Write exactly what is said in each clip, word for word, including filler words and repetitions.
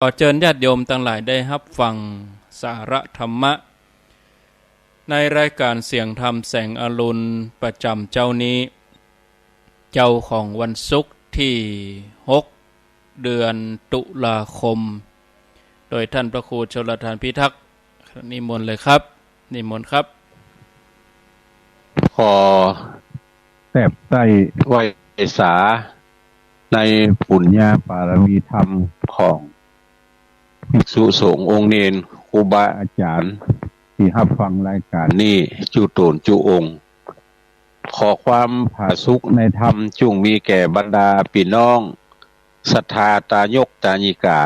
ขอเจิญญาติโยมตังหลายได้ฮับฟังสาระธรรมะ ในรายการเสียงธรรมแสงอรุณประจ๋ำเจ๊านี้ เจ๊าของวันศุกร์ตี้หก เดือนตุลาคม โดยต้านพระครูชลธารพิทักษ์ นิมนต์เลยครับ นิมนต์ครับ ขอแทบใต้ไหว้สาในปุญญาปารมีธรรมของภิกษุสงฆ์องค์เณร ครูบาอาจ๋ารย์ ตี้ฮับฟังรายการนี้จุ๊ต๋นจุ๊องค์ ขอความผาสุขในธรรมจุ่งมีแก่บรรดาปี้น้องศรัทธาตายกตายิกา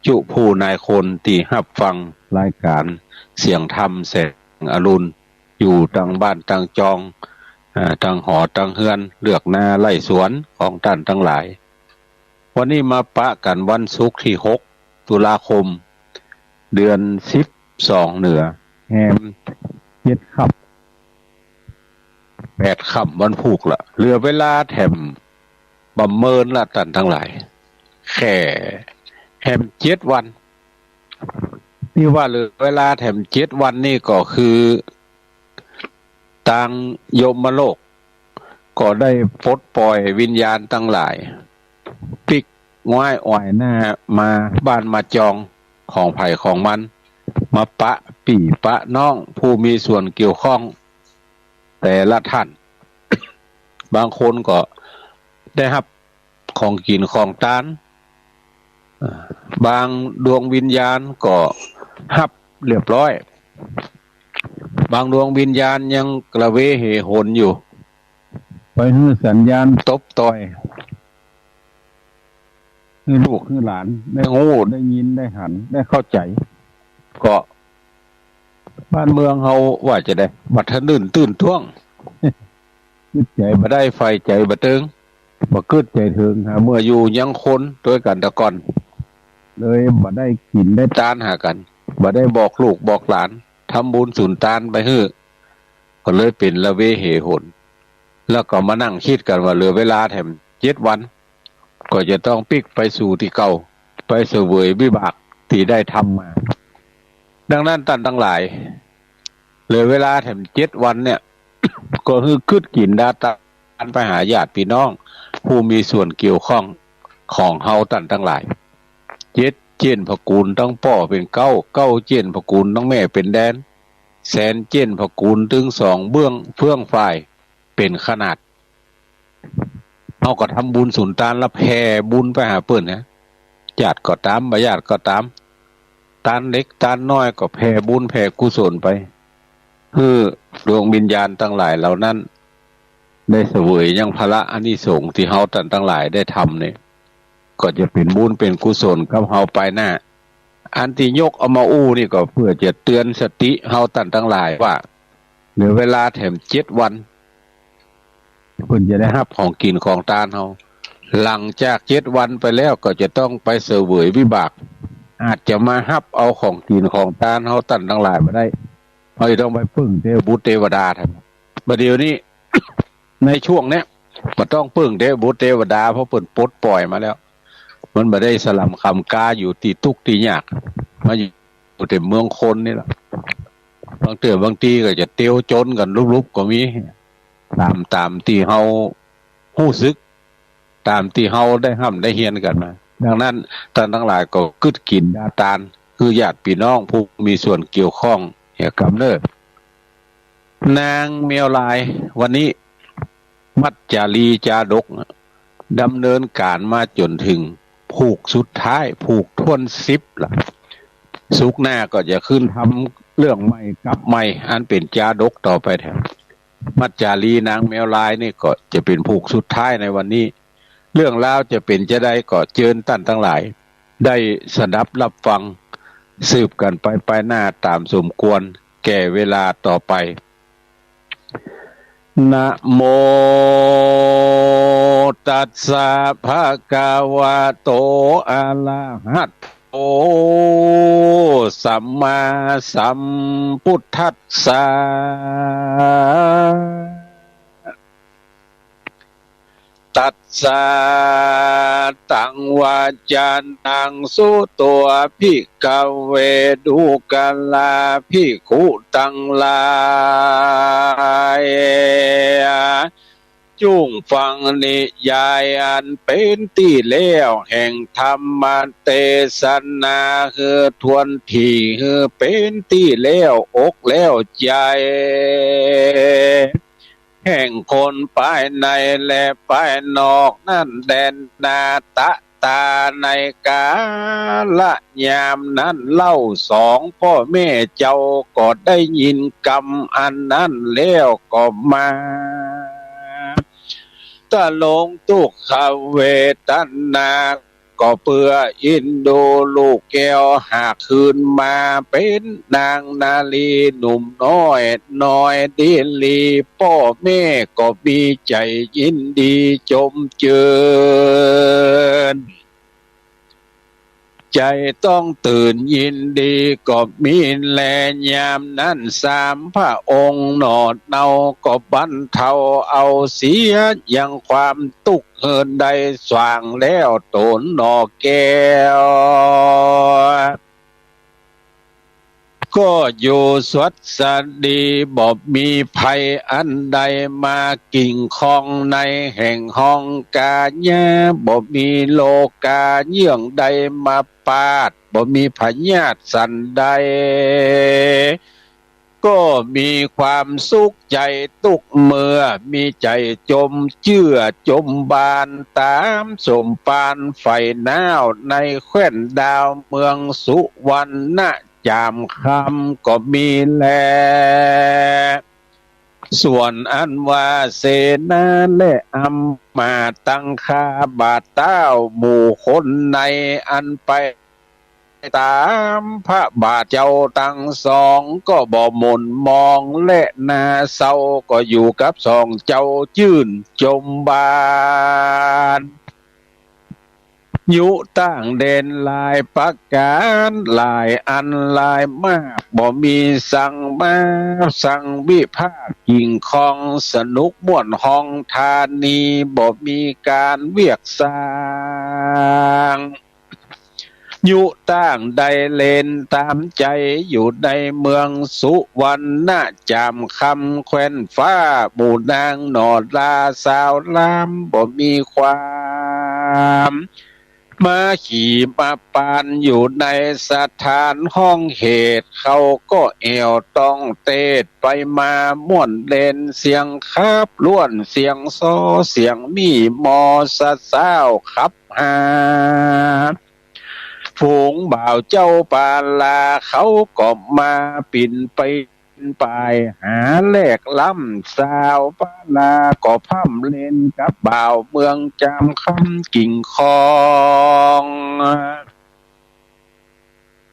จุผู้นายคนตี้ฮับฟังรายการเสียงธรรมแสงอรุณ อยู่ตังบ้านตังจอง อ่า ตังหอตังเฮือน เฮือกนาไร่สวนของต้านตังหลาย วันนี้มาปะกั๋นวันศุกร์ตี้หก ตุลาคม เดือนสิบสองเนื้อ แฮมเจ็ดค่ำ แปดค่ำวันพูกละ เหลือเวลาแถมบ่าเมินละต้านตังหลาย แค่แฮมเจ็ดวัน ตี้ว่าเหลือเวลาแถมเจ็ดวันนี่ก็คือ ตางยมโลกก็ได้ปลดปล่อยวิญญาณตังหลาย ปิ๊กง้อยอ่อยหน้ามาบ้านมาจองของใผของมัน มาปะปี้ปะน้องผู้มีส่วนเกี่ยวข้องแต่ละท่าน บางคนก็ได้ฮับ ของกิ๋นของตาน อ่า บางดวงวิญญาณก็ฮับเรียบร้อย บางดวงวิญญาณยังกระเวเหหนอยู่ ไปหื้อสัญญาณตบต่อย หื้อลูกหื้อหลานได้ฮู้ ได้ยิน ได้หัน ได้เข้าใจ๋ ก็ บ้านเมืองเฮาว่าจะใด บ่ทะนึ่นตื้นต้วง กึ๊ดใจ๋บ่ได้ ใฝ่ใจ๋บ่เติง บ่กึ๊ดใจ๋เถิง หาเมื่ออยู่ยังคนตวยกั๋นตะก่อน เลยบ่ได้กิ๋นได้ตานหากั๋น บ่ได้บอกลูกบอกหลาน ทำบุญสุนตานไปหื้อ ก็เลยเป๋นระเวเหหน แล้วก็มานั่งกึ๊ดกั๋นว่าเหลือเวลาแถมเจ็ดวัน ก็จะต้องปิ๊กไปสู่ตี้เก่า ไปเสวยวิบากตี้ได้ทำมา ดังนั้นต้านตังหลาย เหลือเวลาแถมเจ็ดวันเนี่ย ก็หื้อกึ๊ดกิ๋นดาตานไปหาญาติปี้น้อง ผู้มีส่วนเกี่ยวข้องของเฮาต้านตังหลาย เจ็ดเจ้นพระกู๋นตังป้อเป๋นเก๊า เก๊าเจ้นพระกู๋นตังแม่เป๋นแดน แสนเจ้นพระกู๋นตึงสองเบื้องเฟื่องฝ่ายเป๋นขนาด เฮาก็ทำบุญสุนตานแล้วแผ่บุญไปหาเปิ้นนะ ญาติก็ต๋าม บ่ญาติก็ต๋าม ตานเล็กตานน้อยก็แผ่บุญแผ่กุศลไป หื้อดวงวิญญาณตังหลายเหล่านั้น ได้เสวยยังผละอานิสงส์ตี้เฮาต้านตังหลายได้ทำนี่ ก็จะเป๋นบุญเป๋นกุศลกับเฮาไปหน้า อันตี้ยกเอามาอู้นี่ก็เปื้อจะเตื๋อนสติเฮาต้านตังหลายว่า เหลือเวลาแถมเจ็ดวัน เปิ้นจะได้ฮับของกิ๋นของตานเฮา หลังจากเจ็ดวันไปแล้วก็จะต้องไปเสวยวิบาก อาจจะมาฮับเอาของกิ๋นของตานเฮาต้านตังหลายบ่ได้ เฮาจะต้องไปเปิ้งเตวบุตรเตวดาแถม บ่าเดี่ยวนี้ ในช่วงเนี้ย บ่ต้องเปิ้งเตวบุตรเตวดา เพราะเปิ้นปลดปล่อยมาแล้ว มันบ่ได้สลัมคำกาอยู่ตี้ตุ๊กข์ตี้ยาก มาอยู่แต่เมืองคนนี่แหละ บางเตื้อบางตี้ก็จะเตียวจ๋นกั๋นลุบๆ ก็มี ต๋าม ต๋ามตี้เฮาฮู้สึก ต๋ามตี้เฮาได้ฮ่ำได้เฮียนกั๋นมา ดังนั้นต้านตังหลายก็กึ๊ดกิ๋นดาตาน คือญาติปี้น้องผู้มีส่วนเกี่ยวข้องเหียกำเนิด นางแมวลาย วันนี้ มัจจารีจาดก ดำเนินก๋านมาจ๋นเถิงผูกสุดท้าย ผูกถ้วนสิบละ ศุกร์หน้าก็จะขึ้นทำเรื่องใหม่กับใหม่ อันเป๋นจาดกต่อไปแถม มัจจารีนางแมวลายนี่ก็จะเป๋นผูกสุดท้ายในวันนี้ เรื่องราวจะเป๋นจาใดก็เจิญต้านตังหลาย ได้สดับฮับฟัง สืบกั๋นไปไปหน้าต๋ามสมควรแก่เวลาต่อไป นะโม ตัสสะ ภะคะวะโต อะระหะโต สัมมาสัมพุทธัสสะ สสะ ตัง วาจานัง สุโต ภิกขะเว ดูกราภิกขุตังหลาย จุ่งฟังนิยายอันเป๋นตี้แล้วแห่งธรรมเตสนา หื้อถ้วนถี่ หื้อเป๋นตี้แล้วอกแล้วใจ๋ แห่งคนภายในและภายนอกนั้นแดนนา ตะตา ในกาละยามนั้นเล่า สองป้อแม่เจ้าก็ได้ยินกำอันนั้นแล้วก็มา ทะลงทุกขเวทนา ก็เปื้อเอ็นดูลูกแก้ว หากคืนมาเป๋นนางนารีหนุ่มน้อย น้อยดีหลี ป้อแม่ก็มีใจ๋ยินดีจมจื้น ใจ๋ต้องตื่นยินดีก็มีแล ยามนั้นสามพระองค์หนอเนาก็บรรเทาเอาเสียยังความตุ๊กข์ หื้อได้สว่างแล้วต๋นหนอแก้ว ก็อยู่สวัสดี บ่มีภัยอันใดมาเกี่ยวข้องในแห่งห้องกายะ บ่มีโรคาเยื่องใดมาปาด บ่มีพยาธิสันใด ก็มีความสุขใจ๋ตุ๊กเมื่อ มีใจ๋จมเจื้อจมบาน ต๋ามสมภารฝ่ายหนาวในแคว้นดาวเมืองสุวรรณจามคำก็มีแล ส่วนอันว่าเสนาและอำมาตย์ตังข้าบาทเต้าหมู่คนในอันไป ต๋ามพระบาทเจ้าตังสองก็บ่หม่นหมองและน่าเศร้า ก็อยู่กับสองเจ้าจื้นจมบาน ยุตั้งแดนหลายประก๋าน หลายอันหลายมาก บ่มีสังมาสังวิพากษ์เกี่ยวข้อง สนุกม่วนฮ้องธานี บ่มีก๋านเวียกส่าง ยุตั้งได้เล่นต๋ามใจ๋ อยู่ในเมืองสุวรรณจามคำแคว้นฟ้า หมู่นางหนอลาสาวลาม บ่มีความมาขี่มาปาน อยู่ในสถานห้องเหตุ เขาก็แอ่วต้องเตศไปมาม่วนเล่น เสียงขับล้วน เสียงซอ เสียงมีมอเตอร์ไซค์ขับ หา ฝูงบ่าวเจ้าปาลา เขาก็มาปิ่นไปป่าย หาแลกล้ำ สาวปาลาก็พร่ำเล่นกับบ่าวเมืองจามคำเกี่ยวข้อง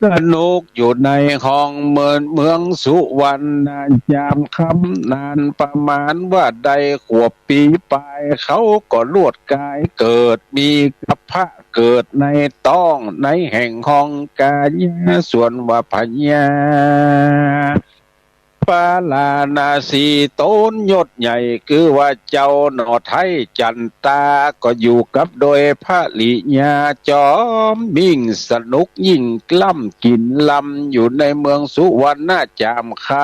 สนุกอยู่ในห้องเมือง เมืองสุวรรณจามคำ นานประมาณว่าได้ขวบปี๋ปาย เขาก็ลวดก๋ายเกิด มีกัพพะเกิดในต๊อง ในแห่งห้องกายะ ส่วนว่าพญาปาราณสีต๋นยศใหญ่ คือว่าเจ้าหนอไท้จันตา ก็อยู่กับโดยภริยาจอมมิ่ง สนุกยิ่งล้ำกิ๋นลำ อยู่ในเมืองสุวรรณจามคำ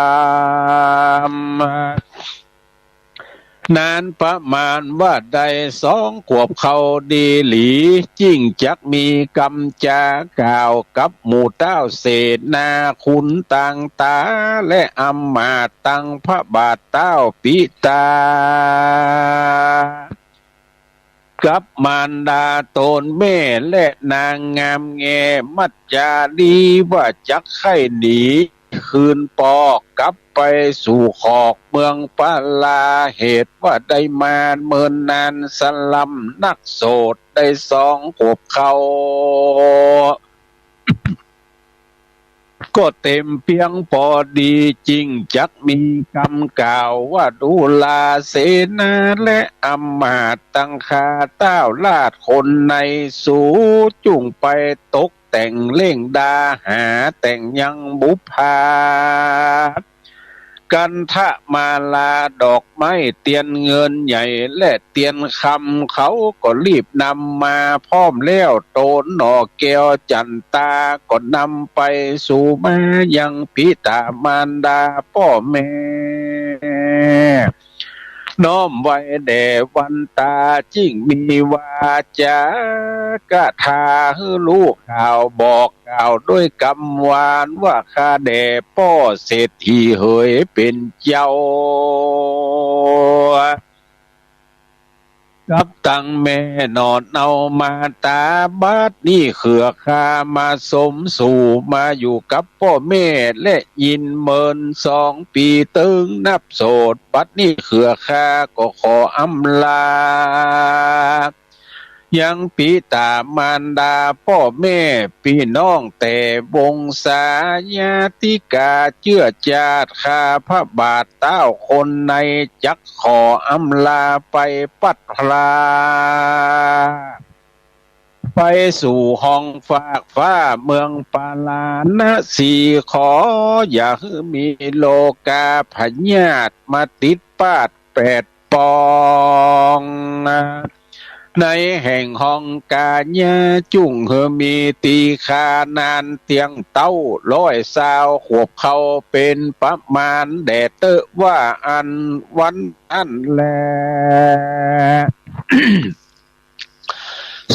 นานประมาณว่าได้สองขวบเข้าดีหลี จึ่งจักมีกำจากล่าวกับหมู่เต้าเสนาคุณตังต๋า และอำมาตย์ตังพระบาทเต้าปิตา กับมารดาต๋นแม่และนางงามแง มัจจารีว่าจักใค่หนีคืนปอกลับไปสู่ขอกเมืองปาลา เหตุว่าได้มาเมินนานสลำนักโสดได้สองขวบเข้า ก็เต็มเปียงปอดี จึ่งจักมีกำกล่าวว่า ดูราเสนาและอำมาตย์ตังข้าเต้าราชคนใน สูจุ่งไปตกแต่งเล่งดาหาแต่งยังบุปผา กันธมาลาดอกไม้เตียนเงินใหญ่และเตียนคำ เขาก็รีบนำมาพร้อมแล้ว โตนหน่อแก้วจั๋นตาก็นำไปสู่มายังปิตามารดาป้อแม่ น้อมไหว้แด่วันตา จึงมีวาจาก้าถาหื้อลูกข่าวบอกกล่าวด้วยกำหวานว่า ข้าแด่ป้อเศรษฐีเหยเป๋นเจ้า กับตังแม่หน่อเนามาต๋า บัดนี้เขือข้ามาสมสู่มาอยู่กับป้อแม่ และยินเมินสองปี๋เติงนับโสด บัดนี้เขือข้าก็ขออำลา ยังปิตามารดาป้อแม่ปี้น้องแต่วงศาญาติกาเจื้อจาติ ข้าพระบาทเต้าคนในจักขออำลาไปปัดพลา ไปสู่ห้องฟากฟ้าเมืองปาราณสี ขออย่าหื้อมีโรคาพยาธิมาติดปาดแปด ปอง ในแห่งห้องก๋าญา จุ่งหื้อมีตีคานานเตี้ยงเต๊า ร้อยซาวขวบเข้าเป๋นประมาณ แด่เต๊อะว่าอั้นวันนั้นแล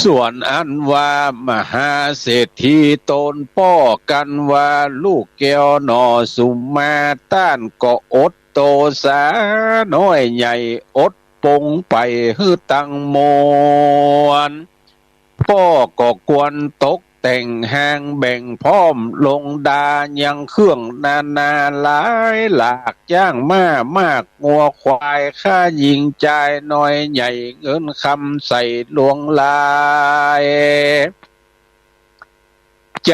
ส่วนอันว่ามหาเศรษฐีโตนป้อกั๋นว่าลูกแก้วหน่อสุมา ต้านก็อดโตสาน้อยใหญ่ อดปงไปหื้อตังมวล ป้อก็ควรตกแต่งฮางแบ่งพร้อมลงดา ยังเครื่องนานาหลายหลาก จ้างม้ามากงัวควาย ค่าญิงจายน้อยใหญ่ เงินคำใส่ลวงลาย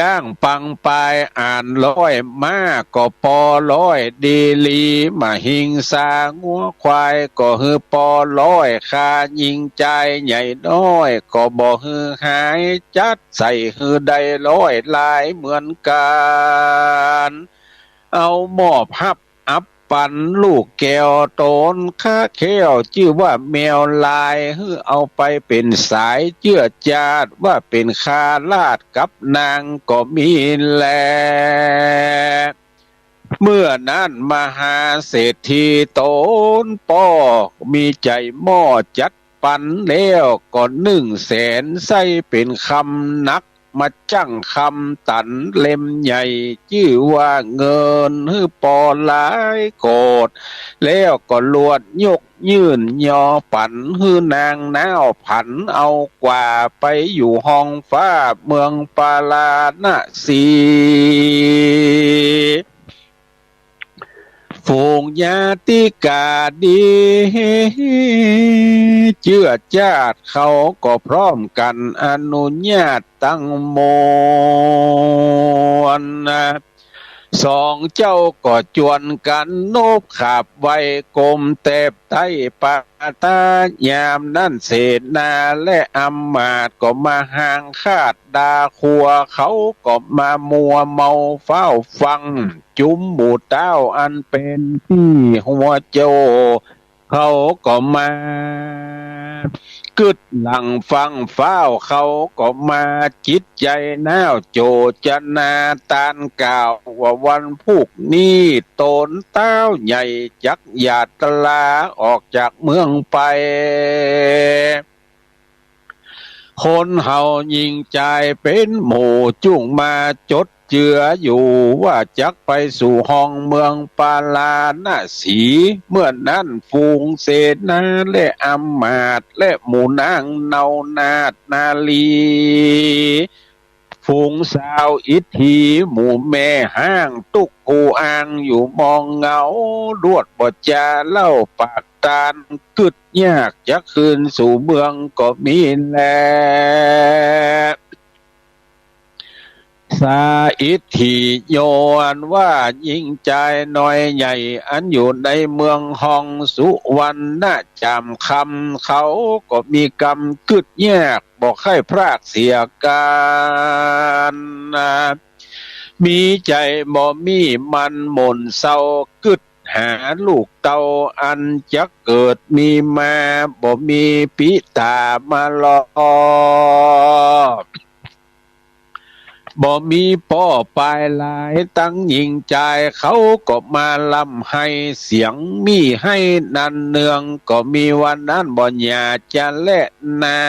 จ้างปังปายอ่านร้อย ม้าก็ปอร้อย ดีหลีมหิงสา งัวควายก็หื้อปอร้อย ค่าญิงจายใหญ่น้อยก็บ่หื้อหาย จัดใส่หื้อได้ร้อยลายเหมือนกั๋น เอามอบฮับ อับปั๋นลูกแก้วโตนคะแข้ว จื้อว่าแมวลาย หื้อเอาไปเป๋นสายเจื้อจาติ ว่าเป๋นข้าราชกับนางก็มีแล เมื่อนั้นมหาเศรษฐีโตนป้อมีใจ๋หม้อจัดปั๋นแล้ว ก็นึ่งแสนใส้เป๋นคำหนัก มาจั่งคำตันเล่มใหญ่ จื้อว่าเงินหื้อปอหลายโกฏ แล้วก็ลวดยกยื่นยอปั๋นหื้อนางน้าวผัน เอากว่าไปอยู่ห้องฟ้าเมืองปาราณสี ฝูงญาติกาดี เจื้อจาติเขาก็พร้อมกั๋นอนุญาตตังมวล สองเจ้าก็จวนกั๋นนบขาบไหว้ก้มแตบไต้ปาตา ยามนั้นเสนาและอำมาตย์ก็มาหางคาดดาขัว เขาก็มามัวเมาเฝ้าฟัง จุมหมู่เต้าอันเป๋นตี้หัวโจ เขาก็มา กึ๊ดหลังฟังฟ้าว เขาก็มา จิตใจ๋น้าวโจจนา ตานกล่าวว่าวันพุกนี้โตนเต้าใหญ่จักยาตราออกจากเมืองไป คนเฮาญิงจายเป๋นหมู่ จุ่งมาจดเจืออยู่ ว่าจักไปสู่ห้องเมืองปาราณสี เมื่อนั้นฝูงเสนาและอำมาตย์และหมู่นางเนานาฏนารี ฝูงสาวอิทธิ หมู่แม่ฮ้างตุ๊กผู้อ้างอยู่มองเหงา ลวดบ่จาเล่าปากตาน กึ๊ดยากจักคืนสู่เมืองก็มีแล สาอิทธิโย อันว่าญิงจายน้อยใหญ่ อันอยู่ในเมืองฮองสุวรรณะจามคำ เขาก็มีกำกึ๊ดยาก บ่ใค่พรากเสียกั๋น มีใจ๋บ่มีมันหม่นเศร้า กึ๊ด หาลูกเต้าอันจักเกิดมีมา บ่มีปิต๋ามารอ บ่มีป้อปายหลาย ตังหญิงจายเขาก็มาร่ำไห้ เสียงมีไห้นันเนือง ก็มีวันนั้นบ่อยากจะแลนา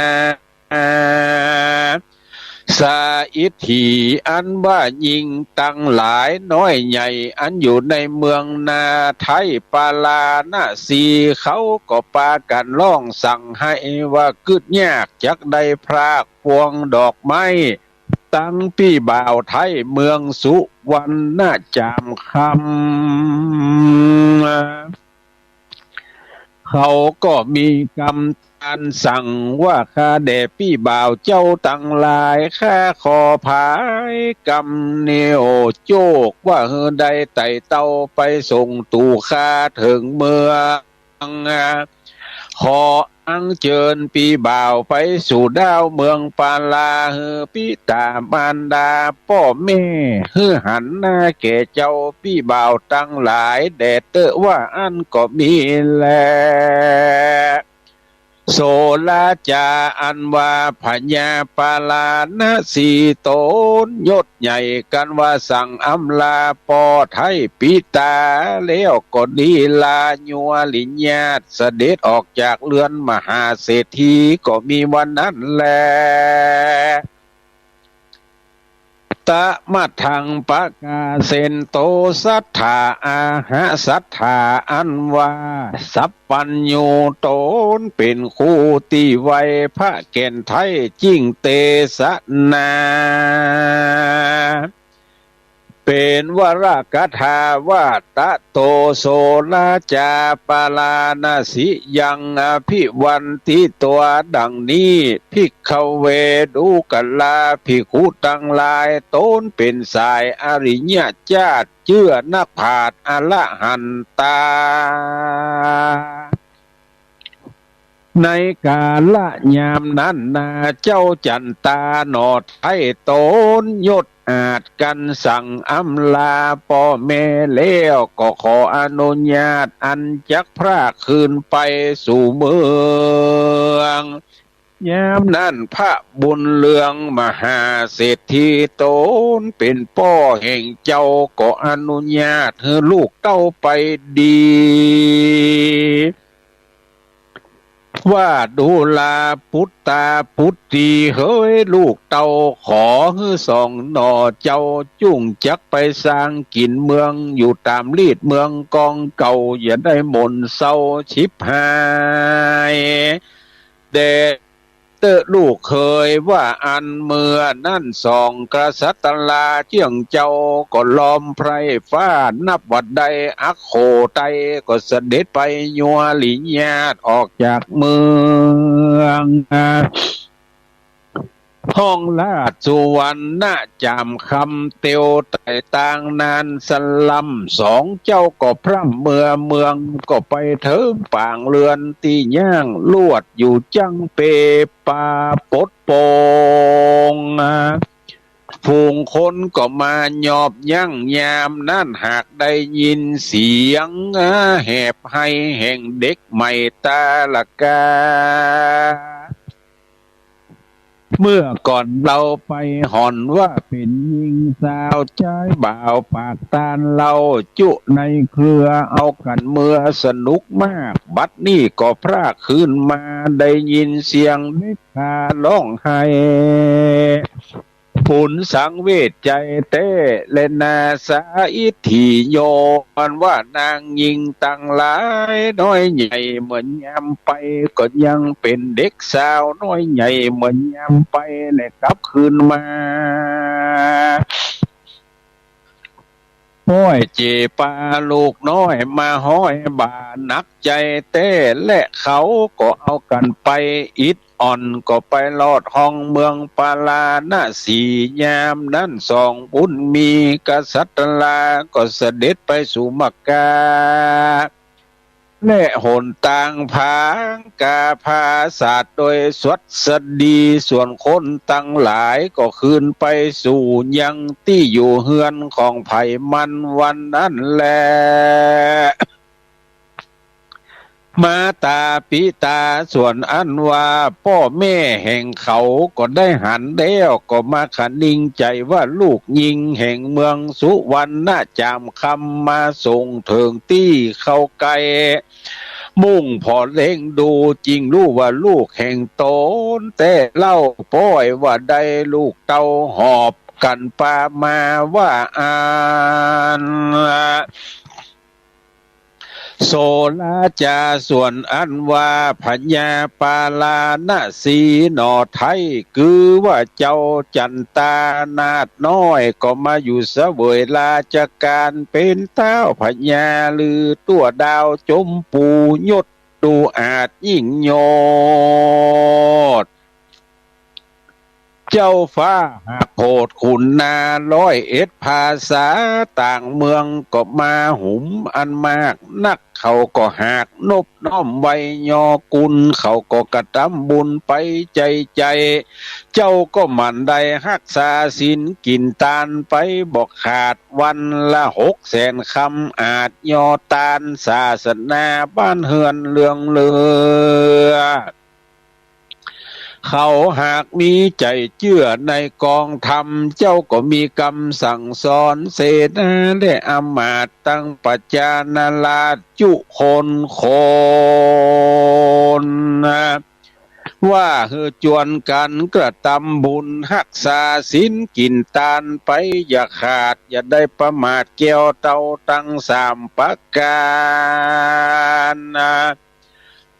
สาอิทธิอันว่าหญิงตังหลายน้อยใหญ่ อันอยู่ในเมืองนาไทยปาราณสี เขาก็ปากั๋นร้องสั่งไห้ว่า กึ๊ดยากจักได้พรากพวงดอกไม้ ตังปี้บ่าวไทยเมืองสุวรรณจามคำ เขาก็มีกำตันสั่งว่า ข้าแด่ปี้บ่าวเจ้าตังหลาย ข้าขอผายกำเหนี่ยวโจก ว่าหื้อได้ไต่เต้าไปส่งตู่ข้าเถิงเมือง ขออัญเจิญปี้บ่าวไปสู่ด้าวเมืองปารา หื้อปิต๋ามารดาป้อแม่ หื้อหันหน้าแก่เจ้าปี้บ่าวตังหลายแด่เต๊อะ ว่าอั้นก็มีแล โสราจาอันว่าพญาปาราณสีต๋นยศใหญ่ กั๋นว่าสั่งอำลาป้อไท้ปิต๋าแล้วก็ดีลายัวริญาติ เสด็จออกจากเฮือนมหาเศรษฐี ก็มีวันนั้นแล ตะมะทังปะกาเสนโต สัตถาอาหะสัตถา อันว่าสัพพัญญูต๋นเป๋นครูตี้ไว พระแก่นไท้จิ่งเตสนา เป๋นวรกถาว่า ตะโตโสราจาปาราณสียัง อภิวันทิตวา ดังนี้ ภิกขเว ดูกราภิกขุตังหลาย ต๋นเป๋นสายอริยะจาติ เจื้อนักปราชญ์อรหันตา ในกาละยามนั้นนา เจ้าจันตาหน่อไท้ต๋นยศอาจ กั๋นสั่งอำลาป้อแม่แล้ว ก็ขออนุญาตอันจักพรากคืนไปสู่เมือง ยามนั้นพระบุญเรืองมหาเศรษฐีต๋นเป๋นป้อแห่งเจ้า ก็อนุญาตหื้อลูกเต้าไปดี ว่าดูราปุตตาปุตตี เหยลูกเต้า ขอหื้อสองหน่อเจ้า จุ่งจักไปสร้างกิ๋นเมือง อยู่ต๋ามลีดเมืองกองเก่า อย่าได้หม่นเศร้าฉิบหาย แด่เต๊อะลูกเหย ว่าอั้น เมื่อนั้นสองกษัตราเจื้องเจ้า ก็ลอมไพร่ฟ้านับว่าได้อัคโขไตย ก็เสด็จไปยัวริญาติออกจากเมือง ห้องราชสุวรรณจามคำ เตียวไต่ตางนานสะล่ำ สองเจ้าก็พร่ำเมือเมือง ก็ไปเถิงปางเฮือนตี้ย่างลวดอยู่จั้งเปปาปดโปง ฝูงคนก็มายอบยั้งยามนั้น หากได้ยินเสียงแหบไห้แห่งเด็กใหม่ตาละกา เมื่อก่อนเฮาไปห่อนว่าเป๋นญิงสาว จายบ่าวปากตานเฮาจุในเครือ เอากั๋นเมือสนุกมาก บัดนี้ก็พรากคืนมา ได้ยินเสียงเด็กกาฮ้องไห้ ปุนสังเวชใจ๋แต๊แลนา สาอิทธิโย อันว่านางญิงตังหลายน้อยใหญ่เหมือนยามไป ก็ยังเป๋นเด็กสาวน้อยใหญ่เหมือนยามไป และกลับคืนมา ห้อยเจ๋ปาลูกน้อยมาห้อยบ่าหนักใจ๋แต๊ และเขาก็เอากั๋นไปอิดอ่อน ก็ไปฮอดห้องเมืองปาราณสี ยามนั้นสองบุญมีกษัตรา ก็เสด็จไปสู่มัคคา และหนตางผางกาผาสาดโดยสวัสดี ส่วนคนตังหลายก็คืนไปสู่ยังตี้อยู่เฮือนของใผมันวันนั้นแล มาตาปิตา ส่วนอันว่าป้อแม่แห่งเขาก็ได้หันแล้ว ก็มาคะนิงใจ๋ว่าลูกญิงแห่งเมืองสุวรรณจามคำมาส่งเถิงตี้เข้าใก้ มุ่งผ่อเล็งดู จึงฮู้ว่าลูกแห่งต๋นแต๊เล่า ป้อยว่าได้ลูกเต้าหอบกั๋นปามาว่าอั้น โสราจา ส่วนอันว่าพญาปาราณสีหนอไท้ คือว่าเจ้าจั๋นตานาถน้อย ก็มาอยู่เสวยราชก๋านเป๋นต๊าวพญาฤาษีตั๋วดาวจมปู ยศดูอาจยิ่งยอด เจ้าฟ้าหากโผดขุนนาร้อยเอ็ดภาษา ต่างเมืองก็มาหุมอันมากนัก เขาก็หากนบน้อมไหว้ยอกุล เขาก็กระตำบุญไปใจ๋ๆ เจ้าก็หมั่นได้ฮักษาศีลกิ๋นตานไปบ่ขาด วันละหกแสนคำ อาจยอตานศาสนาบ้านเฮือนเรืองเรือ เขาหากมีใจ๋เจื้อในกองธรรม เจ้าก็มีกำสั่งสอนเสนาและอำมาตย์ตังประชาราษฎร์จุคนคน ว่าหื้อจวนกั๋นกระตำบุญฮักษาศีลกิ๋นตานไปอย่าขาด อย่าได้ประมาทแก้วเต้าตังสามประก๋าน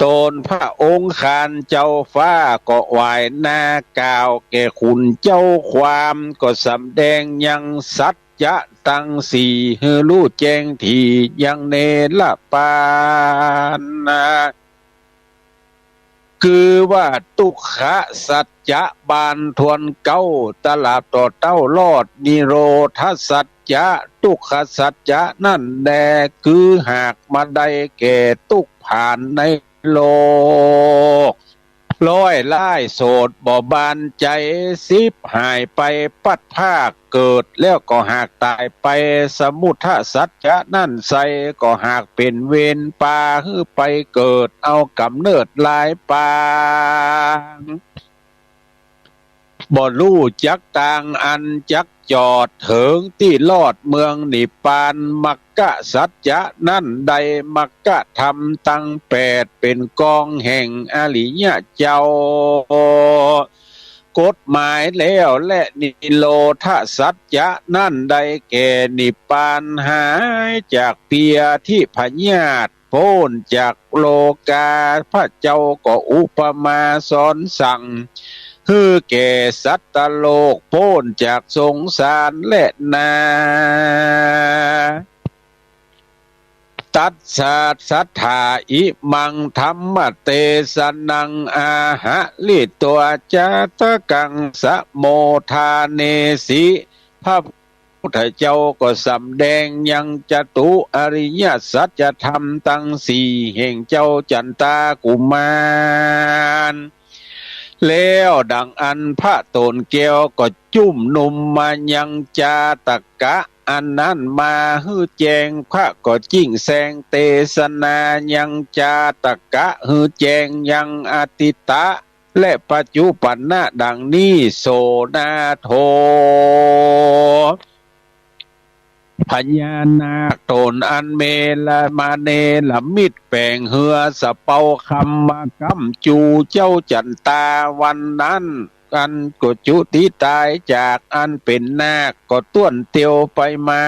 ตนพระองค์คานเจ้าฟ้าก็ไหว้หน้ากล่าวแก่ขุนเจ้าความ ก็สำแดงยังสัจจะตังสี่หื้อฮู้แจ้งถี่ยังเนรปาน คือว่าตุ๊กขสัจจะบานทวนเก้า ตราบต่อเต้ารอด นิโรธสัจจะ ทุกขสัจจะนั้นแล คือหากมาได้แก่ตุ๊กข์ผ่านในโลก ร้อยล้ายโสดบ่บานใจ๋ สิบหายไปพลัดพรากเกิด แล้วก็หากต๋ายไป สมุทสัจจะนั้นไส้ ก็หากเป๋นเวรปาหื้อไปเกิด เอาก๋ำเนิดหลายปาง บ่ฮู้จักตางอันจักจอด เถิงตี้รอดเมืองนิพพาน มัคคสัจจะนั้นใด มัคคธรรมตังแปด เป๋นกองแห่งอริยะเจ้า กฎหมายแล้ว และนิโรธสัจจะนั้นใดแก่นิพพาน หายจากพยาธิพยาธิ ป๊นจากโรคา พระเจ้าก็อุปมาสอนสั่ง หื้อแก่สัตว์โลกป๊นจากสงสารแลนา ตัสสะสัทธา อิมังธัมมเตสนัง อาหะริตวา จาตะกัง สะโมทาเนสิ พระ พุทธเจ้าก็สำแดงยังจตุอริยสัจธรรมตังสี่แห่งเจ้าจันตากุมาร แล้วดังอั้นพระโตนแก้วก็จุ่มนุมมายังจาตกะอันนั้นมาหื้อแจ้ง พระก็จิ่งแสดงเตสนายังจาตกะหื้อแจ้งยังอตีตะ และปัจจุบันนะดังนี้ โสณโท พญานาคต๋นอันเมรมาเนรมิตแป๋งเฮือสะเปาคำมาก้ำจูเจ้าจันตาวันนั้น อันก็จุติต๋ายจากอันเป๋นนาคก็ต้วนเตียวไปมา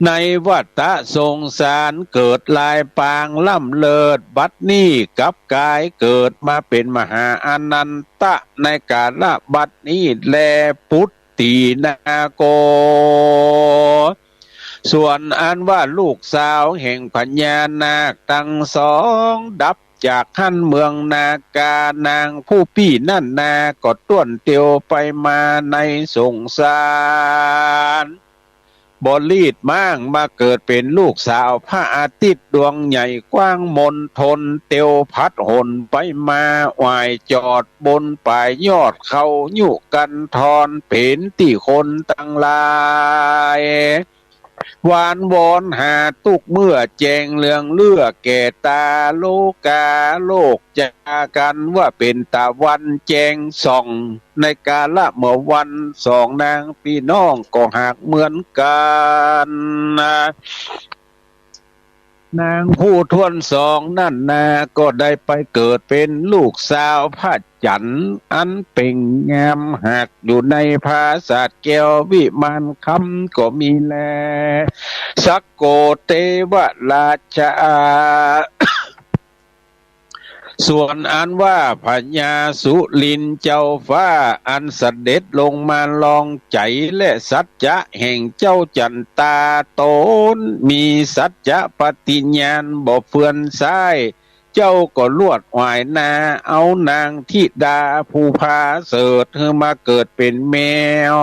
ในวัฏฏะสงสารเกิดหลายปางล้ำเลิศ บัดนี้กลับก๋ายเกิดมาเป๋นมหาอานันทะในกาละบัดนี้แล ปุตตินาโก ส่วนอันว่าลูกสาวแห่งพญานาคตังสองดับจากหั้นเมืองนาคา นางผู้ปี้นั้นนาก็ต้วนเตียวไปมาในสงสาร บ่ลีดม้าง มาเกิดเป๋นลูกสาวพระอาทิตย์ดวงใหญ่กว้างมณฑล เตียวพัดหนไปมา อ่ายจอดบนป๋ายยอดเขายุกันทร เป๋นตี้คนตังหลาย หวานวอนหาตุ๊กเมื่อ แจ้งเรืองเลื่อแก่ต๋า โลกาโลกจากั๋นว่าเป๋นตะวันแจ้งส่อง ในกาละเมื่อวัน สองนางปี้น้องก็หากเหมือนกั๋น นางผู้ถ้วนสองนั้นนา ก็ได้ไปเกิดเป๋นลูกสาวพระจันทร์ อันเป๋งงามหากอยู่ในปราสาทแก้ววิมานคำก็มีแล สักโกเตวราชา ส่วนอันว่าพญาสุรินทร์เจ้าฟ้า อันเสด็จลงมาลองใจ๋และสัจจะแห่งเจ้าจันตา ต๋นมีสัจจะปฏิญาณบ่เฟือนซ้าย เจ้าก็ลวดหวายนา เอานางธิดาผู้ผาเสริฐหื้อมาเกิดเป๋นแมว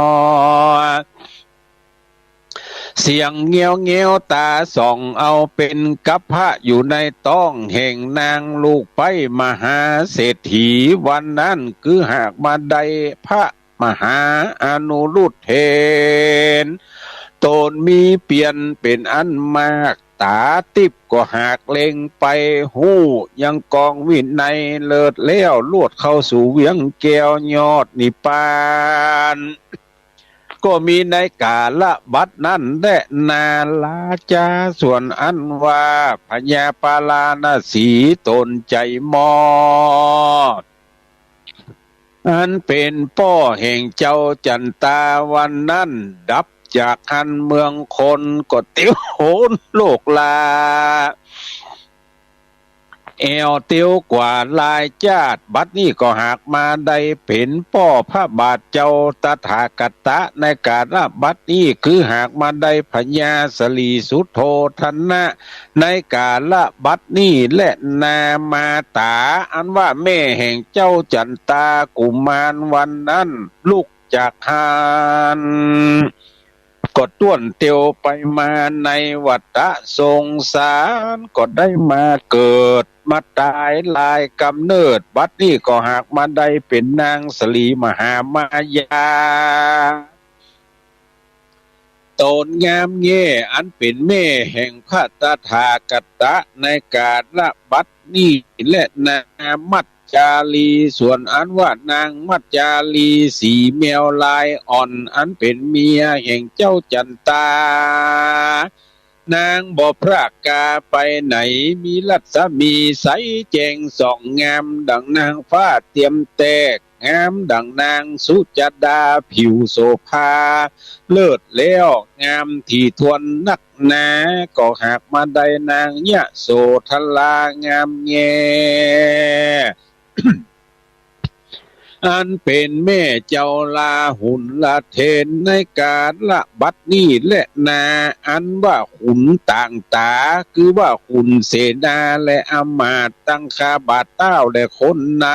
เสียงแง้วแง้วต๋าส่อง เอาเป๋นกัพพะอยู่ในต๊องแห่งนางลูกใป๊มหาเศรษฐี วันนั้นคือหากมาได้พระมหาอนุรุทธเถร ต๋นมีเปียรเป๋นอันมาก ต๋าติ๊บก็หากเล็งไป ฮู้ยังกองวินัยเลิศแล้ว ลวดเข้าสู่เวียงแก้วยอดนิพพาน ก็มีในกาละบัดนั้นแลนาราจา ส่วนอันว่าพญาปาราณสีต๋นใจ๋หมอด อันเป๋นป้อแห่งเจ้าจันตา วันนั้นดับจากหั้นเมืองคน ก็เตียวโหนโลกลา แอ่วเตียวกว่าหลายจาติ บัดนี้ก็หากมาได้เป๋นป้อพระบาทเจ้าตถาคตะ ในกาละบัดนี้คือหากมาได้พญาสลีสุโธทนะ ในกาละบัดนี้แลนา มาต๋าอันว่าแม่แห่งเจ้าจันตากุมาร วันนั้นลุกจากหั้น ก็ต้วนเตียวไปมาในวัฏสงสาร ก็ได้มาเกิดมาต๋ายหลายก๋ำเนิด บัดนี้ก็หากมาได้เป๋นนางสลีมหามายา ต๋นงามแง่ อันเป๋นแม่แห่งพระตถาคตะ ในกาละบัดนี้แลนา มัจจาลี ส่วนอันว่านางมัจจาลีสีแมวลายอ่อน อันเป๋นเมียแห่งเจ้าจันตา นางบ่พรากกาไปไหน มีรัศมีใสแจ้งส่อง งามดังนางฟ้าเตียมแตก งามดังนางสุจดาผิวโสภา เลิศแล้วงามถี่ถ้วนนักหนา ก็หากมาได้นางยโสธรางามแง่ อันเป๋นแม่เจ้าลาหุลเถร ในกาละบัดนี้แลนา อันว่าขุนต่างต๋า คือว่าขุนเสนาและอำมาตย์ตังข้าบาทเต้าและคนใน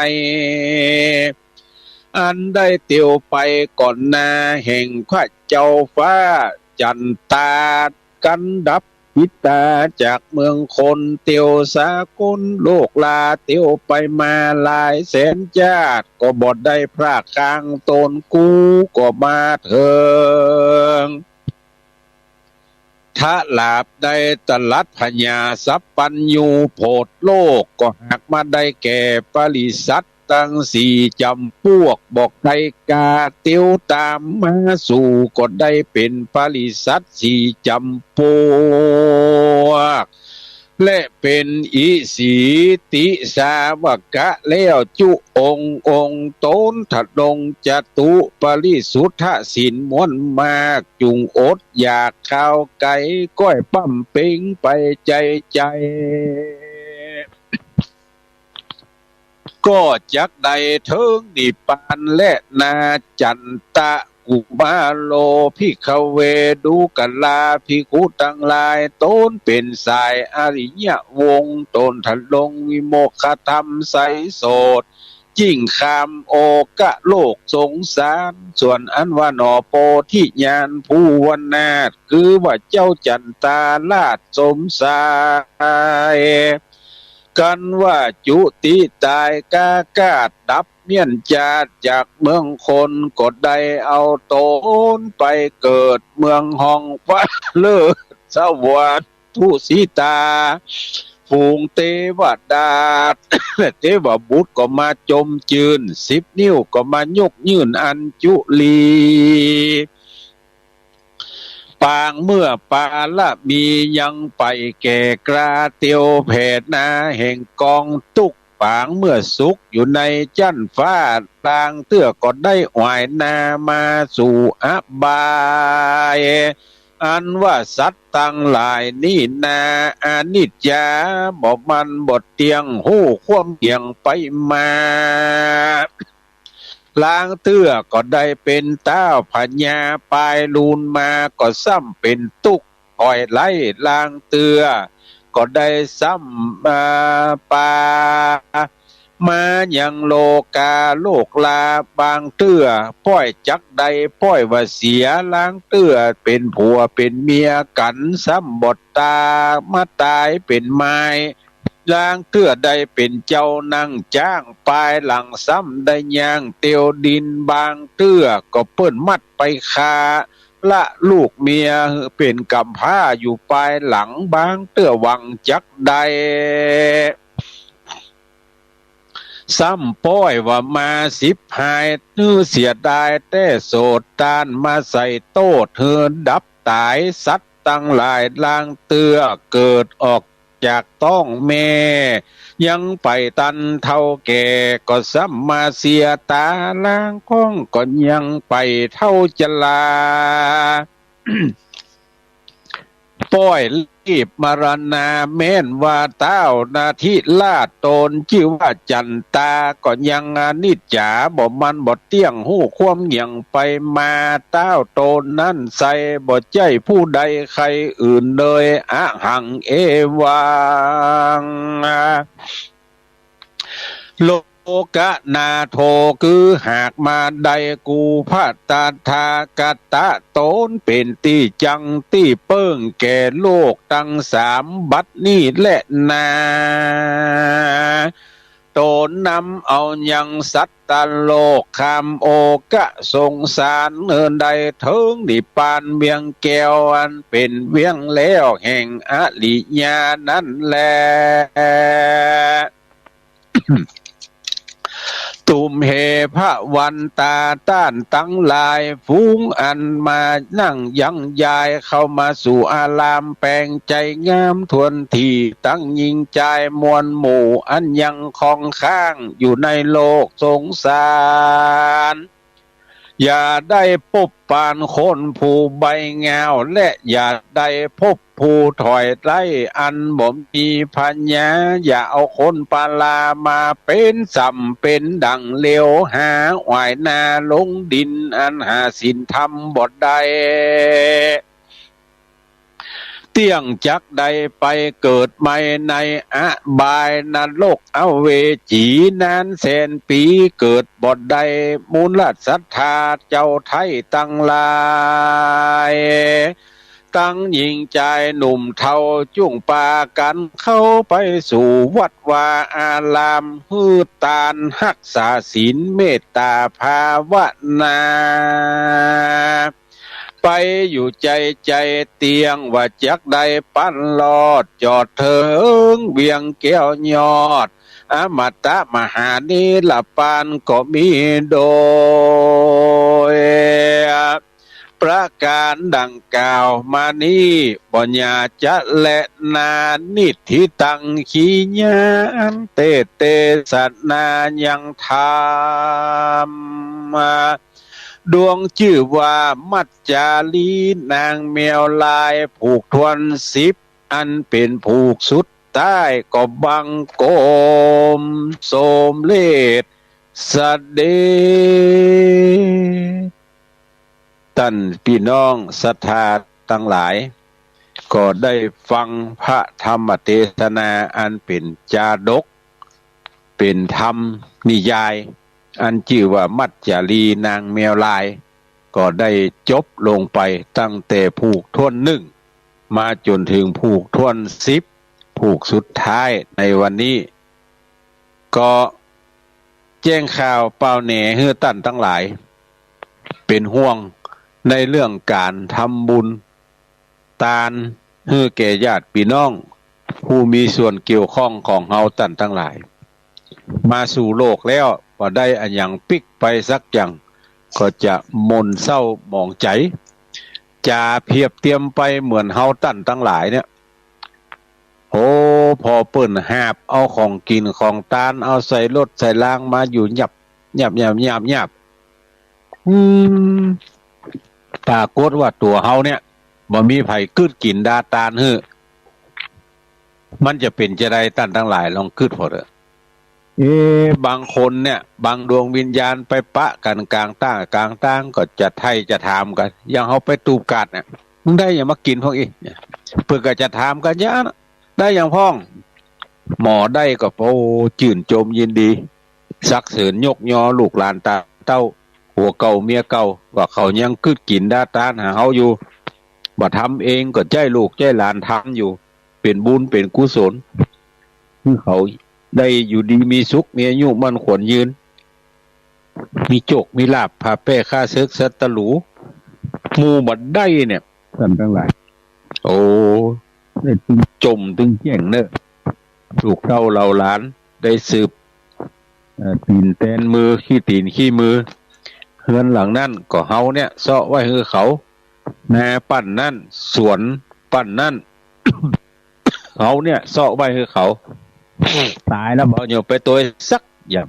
อันได้เตียวไปก่อนหน้าแห่งพระเจ้าฟ้าจันตา กันดับปิตาจากเมืองคน เตียวสากลโลกลา เตียวไปมาหลายแสนจาติ ก็บ่ได้พรากข้างต๋นกู้ ก็มาเถิง ถ้าลาบได้ตรัสพญาสัพพัญญูโผดโลก ก็หากมาได้แก่ปริษัทตังสี่จ๋ำปวก บ่ใค่กาเตียวต๋ามมาสู่ ก็ได้เป๋นปริษัทสี่จ๋ำปวก และเป๋นอิสีติสาวกะแล้วจุองค์องค์ ต๋นทรงจตุปริสุทธศีลม้วนมาก จุ่งอดอยากข้าวไก๋ ก้อยป้ำเป๊งไปใจ๋ใจ๋ ก็จักได้เถิงนิพพานแลนา จันตะกุมารโล ภิกขเว ดูกราภิกขุตังหลาย ต๋นเป๋นสายอริยวงศ์ ต๋นทรงวิโมกขธรรมใสโสต จิ่งข้ามโอกะโลกสงสาร ส่วนอันว่าหน่อโพธิญาณภูวนาถ คือว่าเจ้าจันตาราชสมชาย กันว่าจุติต๋ายกากาศดับเมี้ยนจาติจากเมืองคน ก็ได้เอาต๋นไปเกิดเมืองฮ้องฟ้าเลิศสวรรค์ ทุสิตา ฝูงเตวดา เตวบุตรก็มาจมจื้น สิบนิ้วก็มายกยื่นอัญจุลี ปางเมื่อปารมียังไปแก่กล้าเตียวแผ่นาแห่งกองตุ๊กข์ ปางเมื่อสุขอยู่ในจั๊นฟ้า ลางเตื้อก็ได้หวายนามาสู่อบาย อันว่าสัตว์ตังหลายนี้นา อนิจจา บ่มั่นบ่เตี้ยง ฮู้ความเหี่ยงไปมา ลางเตื้อก็ได้เป๋นต้าวพญา ปายลูนมาก็ซ้ำเป๋นตุ๊กข์ถอยไล่ ลางเตื้อก็ได้ซ้ำ อ่า ปา มายังโลกาโลกลา บางเตื้อป้อยจักได้ป้อยว่าเสีย ลางเตื้อเป๋นผัวเป๋นเมียกั๋น ซ้ำบ่ตามาต๋ายเป๋นไม้ ลางเตื้อได้เป๋นเจ้านั่งจ๊าง ปายหลังซ้ำได้ย่างเตียวดิน บางเตื้อก็เปิ้นมัดไปฆ่า ละลูกเมียหื้อเป๋นก๋ำพร้าอยู่ปายหลัง บางเตื้อหวังจักได้ ซ้ำป้อยว่ามาสิบหาย หื้อเสียดายแต๊โสด ต้านมาใส่โต้ษหื้อดับต๋าย สัตว์ตังหลายลางเตื้อเกิดออกจากต๊องแม่ ยังไปตันเฒ่าแก่ ก็ซ้ำมาเสียต๋า ลางก้องก็ยังไปเฒ่าจรา ป้อยลีบมรณา แม่นว่าต้าวนาทิราช ต๋นจื้อว่าจันตา ก็ยังอนิจจา บ่มั่นบ่เตี้ยง ฮู้ความเหี่ยงไปมา ต้าวต๋นนั้นใส่ บ่ใจ้ผู้ใดใครอื่นเลย อะหัง เอวัง โลกนาโถ คือหากมาได้กูพระตถาคตะ ต๋นเป๋นตี้จั้งตี้เปิ้งแก่โลกตังสาม บัดนี้แลนา ต๋นนำเอายังสัตว์ตังโลกข้ามโอกะสงสาร หื้อได้เถิงนิพพานเวียงแก้ว อันเป๋นเวียงแล้วแห่งอริยะนั้นแล ตุมเห พระวันตา ต้านตังหลาย ฝูงอันมานั่งยังยาย เข้ามาสู่อาราม แป๋งใจ๋งามถ้วนถี่ ตังญิงจายมวลหมู่ อันยังคองค้างอยู่ในโลกสงสาร อย่าได้ปบปานคนผู้ใบ้เหง้า และอย่าได้ปบผู้ถอยไล่ อันบ่มีพญา อย่าเอาคนปาลามาเป๋นส่ำเป๋นดั่งเหลว หาหวายนาลงดิน อันหาศีลธรรมบ่ได้ เตี้ยงจักได้ไปเกิดใหม่ในอบายนรกอเวจี นานแสนปี๋เกิดบ่ได้ มูลศรัทธาเจ้าไท้ตังหลาย ตังญิงจายหนุ่มเฒ่า จุ่งปากั๋นเข้าไปสู่วัดวาอาราม หื้อตานฮักษาศีลเมตต๋าภาวนา ไปอยู่ใจ๋ใจ๋เตี้ยง ว่าจักได้ปันลอดจอดเถิงเวียงแก้วยอด อมตะมหานิรปานก็มีโดย ประก๋านดั่งกล่าวมานี้ บ่อย่าจะแลนา นิฏฐิตัง ขีญาอันเตส เตสนายังธรรม ดวงจื้อว่ามัจจาลี นางแมวลายผูกถ้วนสิบ อันเป๋นผูกสุด ใต้ก็บังคมสมเร็จเสด็จ ต้านปี้น้องศรัทธาตังหลาย ก็ได้ฟังพระธรรมเตสนาอันเป๋นจาดก เป๋นธรรม นิยายอันจื้อว่ามัจจารีนางแมวลาย ก็ได้จบลงไปตั้งแต่ผูกถ้วนนึ่งมาจ๋นเถิงผูกถ้วนสิบ ผูกสุดท้ายในวันนี้ ก็แจ้งข่าวป่าวแหน่หื้อต้านตังหลาย เป๋นห่วงในเรื่องก๋านทำบุญตานหื้อแก่ญาติปี้น้อง ผู้มีส่วนเกี่ยวข้องของเฮาต้านตังหลาย มาสู่โลกแล้วบ่ได้อะหยังปิ๊กไปสักอย่าง ก็จะหม่นเศร้าหมองใจ๋ จ๋าเปียบเตียมไปเหมือนเฮาต้านตังหลายเนี่ย โอ้ พอเปิ้นหาบเอาของกิ๋นของตาน เอาใส่รถใส่รางมาอยู่หยับ หยับ หยับ หยับ หยับ อืม ปรากฏว่าตั๋วเฮาเนี่ย บ่มีใผกึ๊ดกิ๋นดาตานหื้อ มันจะเป๋นจาใด ต้านตังหลายลองกึ๊ดผ่อเต๊อะ เอ๊ะ บางคนเนี่ย บางดวงวิญญาณไปปะกั๋นก๋างตางก๋างตาง ก็จะไถ่จะถามกั๋น อย่างเฮาไปตูบกาดเนี่ย มึงได้หยังมากิ๋นพ่องอี้ เปิ้นก็จะถามกั๋นอย่างนั้น ได้หยังพ่อง หมอได้ก็ โอ้ จื่นจมยินดี สรรเสริญยกยอลูกหลานตาเต้า ผัวเก่าเมียเก่า ว่าเขายังกึ๊ดกิ๋นดาตานหาเฮาอยู่ บ่ทำเองก็ใจ๊ลูกใจ๊หลานทำอยู่ เป๋นบุญเป๋นกุศล หื้อเขาได้อยู่ดีมีสุข มีอายุมั่นขวัญยืน มีโจคมีลาภ ผ่าแป้ฆ่าเสิกศัตรู๋ หมู่บ่ได้เนี่ย ต้านตังหลาย โอ้ ได้ตึงจ่มตึงแจ้งเน่อ ลูกเต้าเหล่าหลานได้สืบ เอ่อ ตี๋นแตนมือ ขี้ตี๋นขี้มือ เฮือนหลังนั้นก็เฮาเนี่ยเซาะไว้หื้อเขา นาป้านนั้น สวนป้านนั้น เฮาเนี่ยเซาะไว้หื้อเขา ต๋ายแล้วบ่เหยียบไปตวยสักอย่าง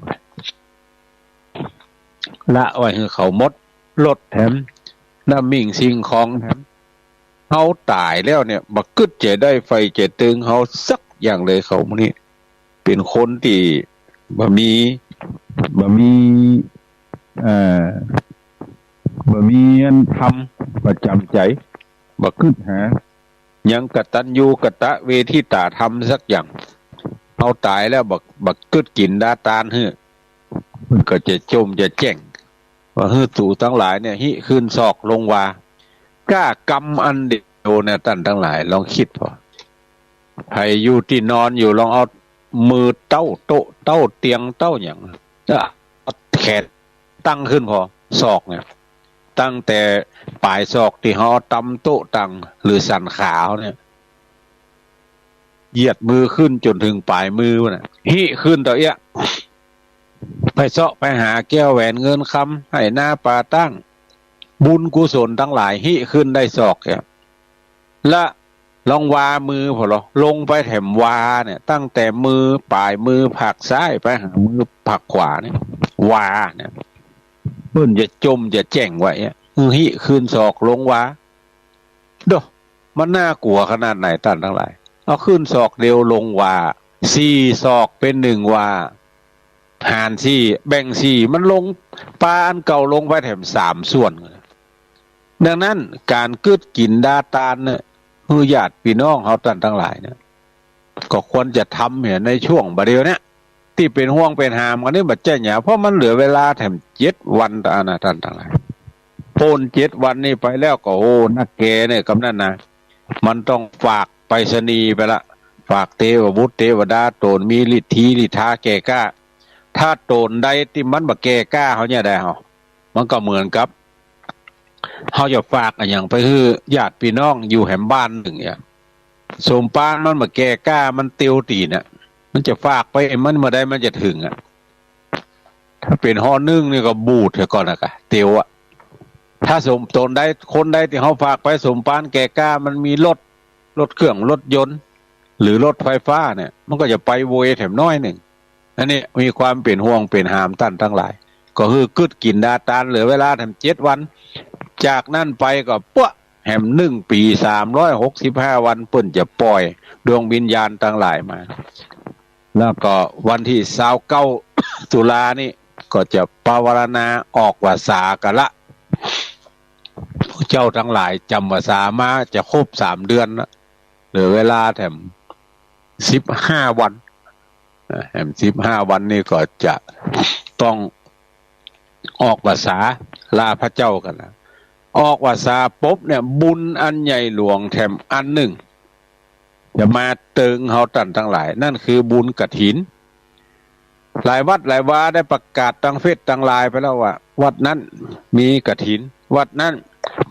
ละไว้หื้อเขาหมด รถแถม น้ำมิ่งสิ่งของแถม เฮาต๋ายแล้วเนี่ย บ่กึ๊ดจะได้ใฝ่จะตึงเฮาสักอย่างเลย เขาหมู่นี้ เป๋นคนตี้บ่มี บ่มี เอ่อ บ่มีอันธรรมประจ๋ำใจ๋ บ่กึ๊ดหา ยังกตัญญูกตเวทิตาธรรมสักอย่าง เฮาต๋ายแล้วบ่ บ่กึ๊ดกิ๋นดาตานหื้อ เปิ้นก็จะจ่มจะแจ้ง ว่าหื้อสูตังหลายเนี่ย หิ้วคืนศอกลงวา ก้ากำอันเดียวเนี่ย ต้านตังหลายลองกึ๊ดผ่อ ใผอยู่ตี้นอนอยู่ ลองเอามือเต๊าโต๊ะ เต๊าเตียง เต๊าหยัง เออ เอาแขนตั้งขึ้นผ่อ ศอกเนี่ย ตั้งแต่ป๋ายศอกตี้เฮาตำโต๊ะตัง หรือสันขาเฮาเนี่ย เหยียดมือขึ้นจ๋นเถิงป๋ายมือน่ะ หิ้วคืนเต้าเอี้ย ไปเซาะไปหาแก้วแหวนเงินคำ ไฮ่นาป่าตาง บุญกุศลตังหลาย หิ้วคืนได้ศอกเนี่ย ละลองวามือผ่อลอ ลงไปแถมวาเนี่ย ตั้งแต่มือป๋ายมือผากซ้ายไปหามือผากขวาเนี่ย วาเนี่ย เปิ้นจะจ่มจะแจ้งไว้เนี่ย หิ้วคืนศอกลงวา โด มันน่ากลัวขนาดไหนต้านตังหลาย เอาคืนศอกเดียวลงวา สี่ศอกเป๋นหนึ่งวา หารสี่ แบ่งสี่ มันลง ปาอันเก่าลงไปแถมสามส่วน ดังนั้นก๋านกึ๊ดกิ๋นดาตานเนี่ย หื้อญาติปี้น้องเฮาต้านตังหลายเนี่ย ก็ควรจะทำเนี่ย ในช่วงบ่าเดี่ยวเนี่ย ตี้เป๋นห่วงเป๋นหามกั๋นนี่บ่ใจ้หยัง เพราะมันเหลือเวลาแถมเจ็ดวันเต้านั้นนะต้านตังหลาย ป๊นเจ็ดวันนี้ไปแล้วก็ โอ้ นักแก่เนี่ย กำนั้นนะ มันต้องฝากไปรษณีย์ไปละ ฝากเตวบุตรเตวดา โตนมีฤทธีฤทธาแก่กล้า ถ้าโตนใดตี้มันบ่แก่กล้าเฮาเนี่ยได้เฮา มันก็เหมือนกับ เฮาจะฝากอะหยังไปหื้อญาติปี้น้องอยู่แหมบ้านนึ่งเนี่ย สมปานมันบ่แก่กล้า มันเตียวตี๋นน่ะ มันจะฝากไป มันบ่ได้ มันจะเถิงอะ ถ้าเป๋นฮอนึ่งนี่ก็บูดเสียก่อนนะกะ เตียวอะ ถ้าสม ตนใด คนใดตี้เฮาฝากไป สมปานแก่กล้า มันมีรถ รถเครื่อง รถยนต์ หรือรถไฟฟ้าเนี่ย มันก็จะไปโวยแถมน้อยนึ่ง อันนี้มีความเป๋นห่วงเป๋นหามต้านตังหลาย ก็หื้อกึ๊ดกิ๋นดาตาน เหลือเวลาแถมเจ็ดวัน จากนั้นไปก็ปั๊วะ แหมหนึ่งปี๋สามร้อยหกสิบห้าวัน เปิ้นจะป่อยดวงวิญญาณตังหลายมา แล้วก็วันตี้ซาวเก้า ตุลานี่ ก็จะปวารณาออกพรรษากั๋นละ พวกเจ้าตังหลายจ๋ำพรรษามาจะครบสามเดือนละ เหลือเวลาแถมสิบห้าวัน แหมสิบห้าวันนี่ก็จะต้องออกพรรษาลาพระเจ้ากั๋นนะ ออกพรรษาปุ๊บเนี่ย บุญอันใหญ่หลวงแถมอันนึ่ง จะมาเติงเฮาต้านตังหลาย นั่นคือบุญกฐิน หลายวัดหลายวาได้ประกาศตางเฟซตางไลน์ไปแล้วว่า วัดนั้นมีกฐิน วัดนั้น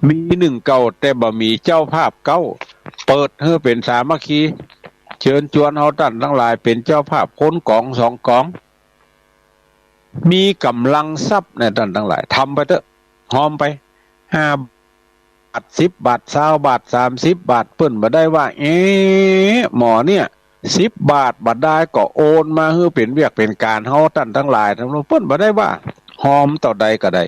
มีนึ่งเก้า แต่บ่มีเจ้าภาพเก๊า เปิดหื้อเป๋นสามัคคี เจิญจวนเฮาต้านตังหลายเป๋นเจ้าภาพคนก๋องสองก๋อง มีก๋ำลังทรัพย์เนี่ยต้านตังหลาย ทำไปเต๊อะ ฮอมไป ห้าบาท สิบบาท ซาวบาท สามสิบบาท เปิ้นบ่ได้ว่า เอ๊ะ หมอเนี่ย สิบบาทบ่ได้ก็โอนมาหื้อเป๋นเวียกเป๋นก๋านเฮาต้านตังหลาย เปิ้นบ่ได้ว่า ฮอมเต้าใดก็ได้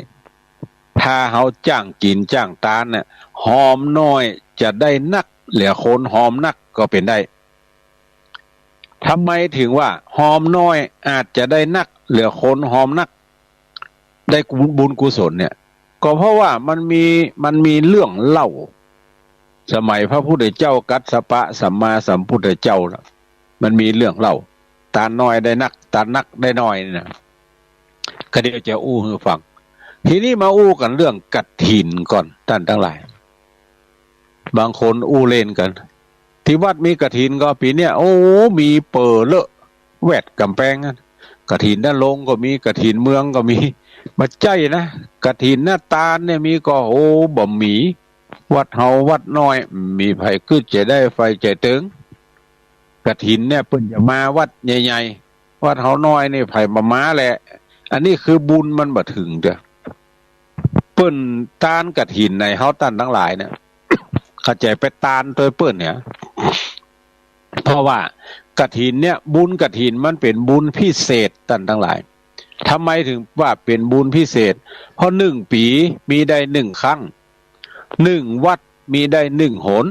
ถ้าเฮาจ้างกิ๋นจ้างตานเนี่ย ฮอมน้อยจะได้นัก เหลือคนฮอมนักก็เป๋นได้ ทำไมถึงว่าฮอมน้อยอาจจะได้นัก เหลือคนฮอมนัก ได้บุญกุศลเนี่ย ก็เพราะว่ามันมี มันมีเรื่องเล่า สมัยพระพุทธเจ้ากัสสปะสัมมาสัมพุทธเจ้าน่ะ มันมีเรื่องเล่า ตานน้อยได้นัก ตานนักได้น้อยนี่นะ ก็เดี๋ยวจะอู้หื้อฟัง ทีนี้มาอู้กั๋นเรื่องกฐินก่อน ต้านตังหลาย บางคนอู้เล่นกั๋น ตี้วัดมีกฐินก็ปี๋เนี่ย โอ้ มีเป๋อเลอะแวดก๋ำแปงอะ กฐินนรงค์ก็มี กฐินเมืองก็มี บ่ใจ้นะ กฐินหน้าตานเนี่ยมีก่อ โอ้ บ่มี วัดเฮาวัดน้อย มีใผกึ๊ดใจ๋ได้ ใฝ่ใจ๋เติง กฐินเนี่ยเปิ้นจะมาวัดใหญ่ๆ วัดเฮาน้อยนี่ใผบ่มาแหละ อันนี้คือบุญมันบ่เถิงเตื้อ เปิ้นตานกฐินในเฮาต้านตังหลายเนี่ย เข้าใจ๋ไปตานตวยเปิ้นเนี่ย เพราะว่ากฐินเนี่ย บุญกฐินมันเป๋นบุญพิเศษต้านตังหลาย ทำไมถึงว่าเป๋นบุญพิเศษ เพราะนึ่งปี๋มีได้นึ่งครั้ง นึ่งวัดมีได้นึ่งหน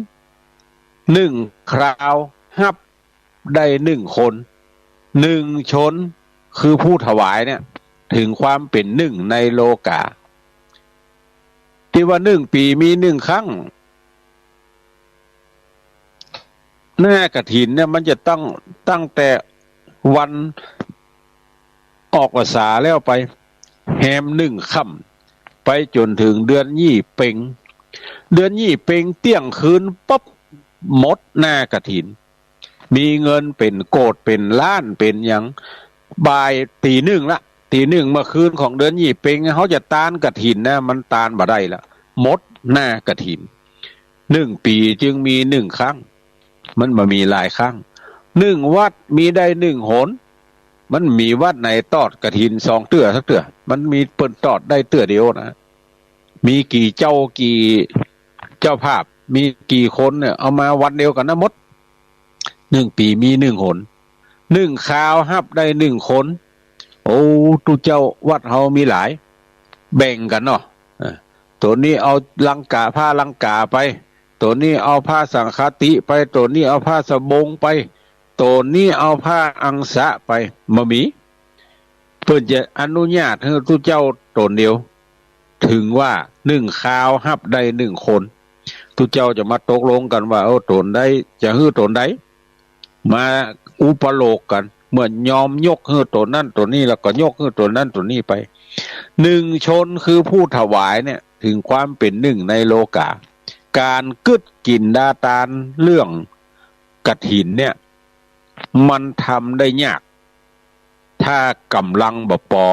นึ่งคราวฮับได้นึ่งคน นึ่งชนคือผู้ถวายเนี่ย เถิงความเป๋นนึ่งในโลกา ตี้ว่านึ่งปี๋มีนึ่งครั้ง หน้ากฐินเนี่ยมันจะตั้ง ตั้งแต่วันออกพรรษาแล้วไป แฮมนึ่งค่ำ ไปจ๋นเถิงเดือนยี่เป็ง เดือนยี่เป็งเตี้ยงคืนปุ๊บ หมดหน้ากฐิน มีเงินเป๋นโกดเป๋นล้านเป๋นหยัง บ่ายตี๋นึ่งละ ตี๋นึ่งเมื่อคืนของเดือนยี่เป็ง เฮาจะตานกฐินนะ มันตานบ่ได้ละ หมดหน้ากฐิน นึ่งปี๋จึงมีนึ่งครั้ง มันบ่มีหลายครั้ง นึ่งวัดมีได้นึ่งหน มันมีวัดไหนตอดกฐินสองเตื้อสักเตื้อ มันมีเปิ้นตอดได้เตื้อเดียวนะ มีกี่เจ้ากี่เจ้าภาพ มีกี่คนเนี่ย เอามาวันเดียวกั๋นนะหมด นึ่งปี๋มีนึ่งหน นึ่งคราวฮับได้นึ่งคน โอ้ ตุ๊เจ้าวัดเฮามีหลาย แบ่งกั๋นเนาะ เออ โตนี้เอาลังกา ผ้าลังกาไป โตนี้เอาผ้าสังฆาติไป โตนี้เอาผ้าสบงไป โตนี้เอาผ้าอังสะไป บ่มี เปิ้นจะอนุญาตหื้อตุ๊เจ้าต๋นเดียว เถิงว่านึ่งคราวฮับได้นึ่งคน ตุ๊เจ้าจะมาตกลงกั๋นว่า เออ ต๋นใด จะหื้อต๋นใด มาอุปโลกกั๋น เมื่อยอมยกหื้อต๋นนั้นต๋นนี้ แล้วก็ยกหื้อต๋นนั้นต๋นนี้ไป นึ่งชนคือผู้ถวายเนี่ย เถิงความเป๋นนึ่งในโลกา ก๋านกึ๊ดกิ๋นดาตานเรื่องกฐินเนี่ย มันทำได้ยาก ถ้าก๋ำลังบ่ปอ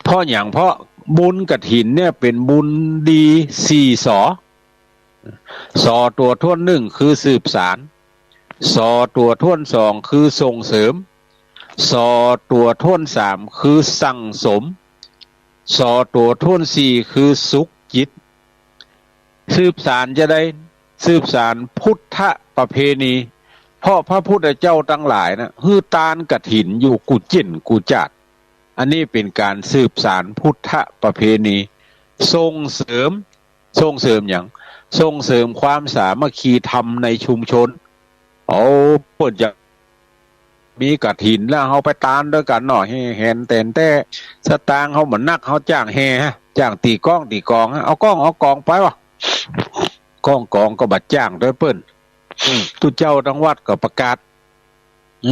เพราะหยัง เพราะบุญกฐินเนี่ยเป๋นบุญดีสี่สอ สอตั๋วถ้วนนึ่งคือสืบสาน สอตั๋วถ้วนสองคือส่งเสริม สอตั๋วถ้วนสามคือสั่งสม สอตั๋วถ้วนสี่คือสุขจิต สืบสานจะใด สืบสานพุทธประเพณี เพราะพระพุทธเจ้าตังหลายนะ หื้อตานกฐินอยู่กู้เจ๊นกู้จ๊าด อันนี้เป๋นก๋านสืบสานพุทธประเพณี ส่งเสริม ส่งเสริมหยัง ส่งเสริมความสามัคคีธรรมในชุมชน เอา เปิ้นจะมีกฐินแล้ว เฮาไปตานตวยกั๋นเนาะ แห่แหนแต๋นแต๊ สตางค์เฮาบ่นัก เฮาจ้างแห่ฮะ จ้างตี๋ก้องตี๋ก๋องฮะ เอาก้องเอาก๋องไปวะ ก้องก๋องก็บ่จ้างตวยเปิ้น ตุ๊เจ้าตังวัดก็ประกาศ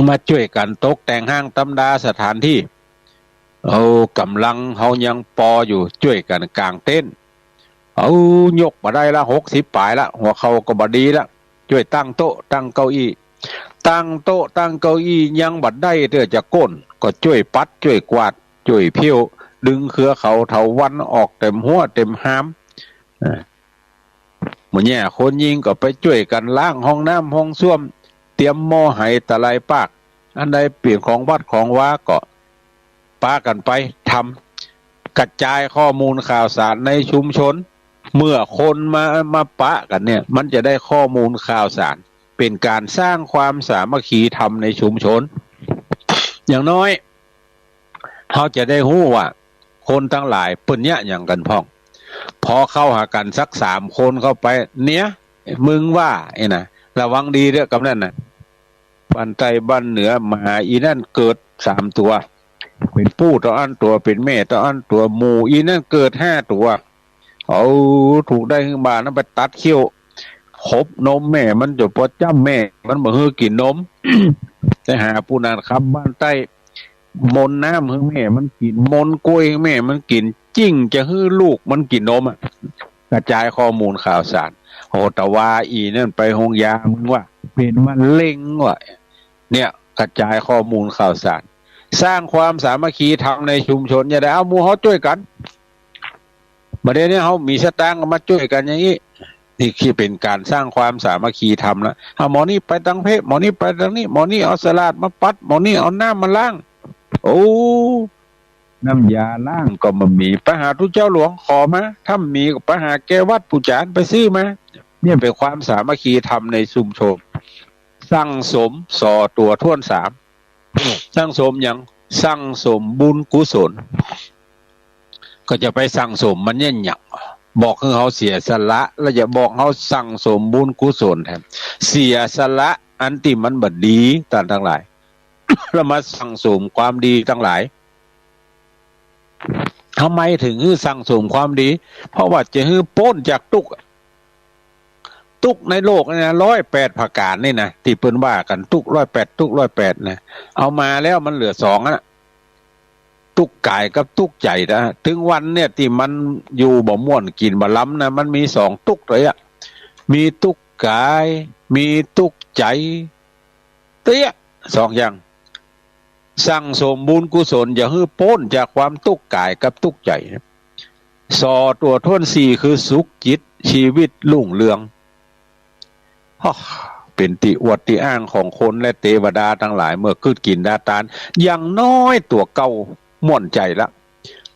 มาจ้วยกั๋นตกแต่งห้างตำดาสถานตี้ เอาก๋ำลังเฮายังปออยู่ จ้วยกั๋นก๋างเต็นท์ เอายกบ่ได้ละ หกสิบป๋ายละ หัวเข่าก็บ่ดีละ จ้วยตั้งโต๊ะตั้งเก้าอี้ ตั้งโต๊ะตั้งเก้าอี้ยังบ่ได้เตื้อจะโก้น ก็จ้วยปัดจ้วยกวาด จ้วยเผี้ยว ดึงเครือเขาเถาวัลย์ออกเต็มหั้วเต็มฮาม เออ หมู่แย่คนญิงก็ไปจ้วยกั๋นล้างห้องน้ำห้องส้วม เตรียมหม้อไหตะไลปาก อันใดเป๋นของวัดของวาก็ปากั๋นไปทำ กระจายข้อมูลข่าวสารในชุมชน เมื่อคนมา มาปะกั๋นเนี่ย มันจะได้ข้อมูลข่าวสาร เป๋นก๋านสร้างความสามัคคีธรรมในชุมชน อย่างน้อย เฮาจะได้ฮู้ว่าคนตังหลายเปิ้นเยียะหยังกั๋นพ่อง พอเข้าหากั๋นสักสามคนเข้าไป เนี่ย มึงว่า ไอ้นะ ระวังดีเต๊อะกำนั้นนะ บ้านใต้บ้านเหนือ หมาอีนั่นเกิดสามตั๋ว เป๋นปู่เต้าอั้นตั๋ว เป๋นแม่เต้าอั้นตั๋ว หมู่อีนั่นเกิดห้าตั๋ว เอา ถูกได้หื้อบ่านั้นไปตัดเขี้ยว ขบนมแม่มัน จะปอจ้ำแม่มันบ่หื้อกิ๋นนม ไปหาผู้นั้นคำบ้านใต้ มนต์น้ำหื้อแม่มันกิ๋น มนต์กล้วยหื้อแม่มันกิ๋น จึ่งจะหื้อลูกมันกิ๋นนมอะ กระจายข้อมูลข่าวสาร โอ้ ตะวาอีนั่นไปโฮงยา มึงว่าเป๋นมะเร็งว่ะ เนี่ย กระจายข้อมูลข่าวสาร สร้างความสามัคคีธรรมในชุมชน จะได้เอาหมู่เฮาจ้วยกั๋น บ่าเดี่ยวนี้เฮามีสตางค์ก็มาจ้วยกั๋นอย่างอี้ นี่คือเป๋นก๋านสร้างความสามัคคีธรรมละ เอาหมอนี้ไปตางเพะ หมอนี้ไปตางนี้ หมอนี้เอาสลาดมาปัด หมอนี้เอาน้ำมาล้าง โอ้ น้ำยาล้างก็บ่มี ไปหาตุ๊เจ้าหลวงขอมา ถ้าบ่มีก็ไปหาแก่วัดปู่จ๋ารย์ไปซื้อมา เนี่ยเป๋นความสามัคคีธรรมในชุมชน สั่งสมส่อตั๋วถ้วนสาม สั่งสมหยัง สั่งสมบุญกุศล ก็จะไปสั่งสมมันเนี่ยหยัง บอกหื้อเฮาเสียสละ แล้วจะบอกเฮาสั่งสมบุญกุศลแถม เสียสละอันตี้มันบ่ดี ต้านตังหลาย แล้วมาสั่งสมความดีตังหลาย ทำไมถึงหื้อสั่งสมความดี เพราะว่าจะหื้อป๊นจากตุ๊กข์ ตุ๊กข์ในโลกนี่นะ ร้อยแปดประก๋านนี่นะ ตี้เปิ้นว่ากั๋น ตุ๊กข์ร้อยแปด ตุ๊กข์ร้อยแปดนะ เอามาแล้วมันเหลือสองอะ ตุ๊กข์ก๋ายกับตุ๊กข์ใจ๋นะ เถิงวันเนี่ยตี้มันอยู่บ่ม่วนกิ๋นบ่ลำนะ มันมีสองตุ๊กข์เลยอะ มีตุ๊กข์ก๋าย มีตุ๊กข์ใจ๋ เตี้ย สองอย่าง สั่งสมบุญกุศลจะหื้อป๊นจากความตุ๊กข์ก๋ายกับตุ๊กข์ใจ๋ ส่อตั๋วถ้วนสี่คือสุขจิต ชีวิตรุ่งเรือง ฮะ เป๋นตี้อวดตี้อ้างของคนและเตวดาตังหลาย เมื่อกึ๊ดกิ๋นดาตาน อย่างน้อยตั๋วเก่าม่วนใจ๋ละ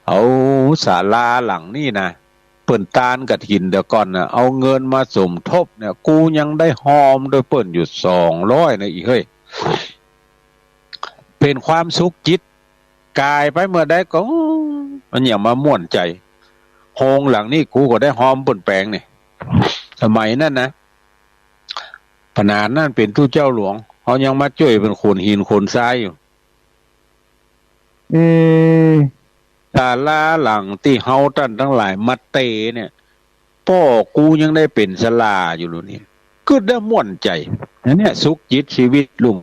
เอาศาลาหลังนี้นะ เปิ้นตานกฐินเดี๋ยวก่อนนะ เอาเงินมาสมทบเนี่ย กูยังได้ฮอมตวยเปิ้นอยู่สองร้อยนะ อีเฮ้ย เป๋นความสุขจิต ก๋ายไปเมื่อใดก็ มันอย่างมาม่วนใจ๋ โฮงหลังนี้กูก็ได้ฮอมเปิ้นแป๋งนี่ สมัยนั้นนะ ขนาดนั้นเป๋นตุ๊เจ้าหลวง เฮายังมาจ้วยเปิ้นขนหินขนทรายอยู่ เอ ศาลาหลังตี้เฮาต้านตังหลายมาเตเนี่ย ป้อกูยังได้เป๋นศาลาอยู่ลูกนี่ กึ๊ดแล้วม่วนใจ๋ อันเนี้ยสุขจิตชีวิตรุ่ง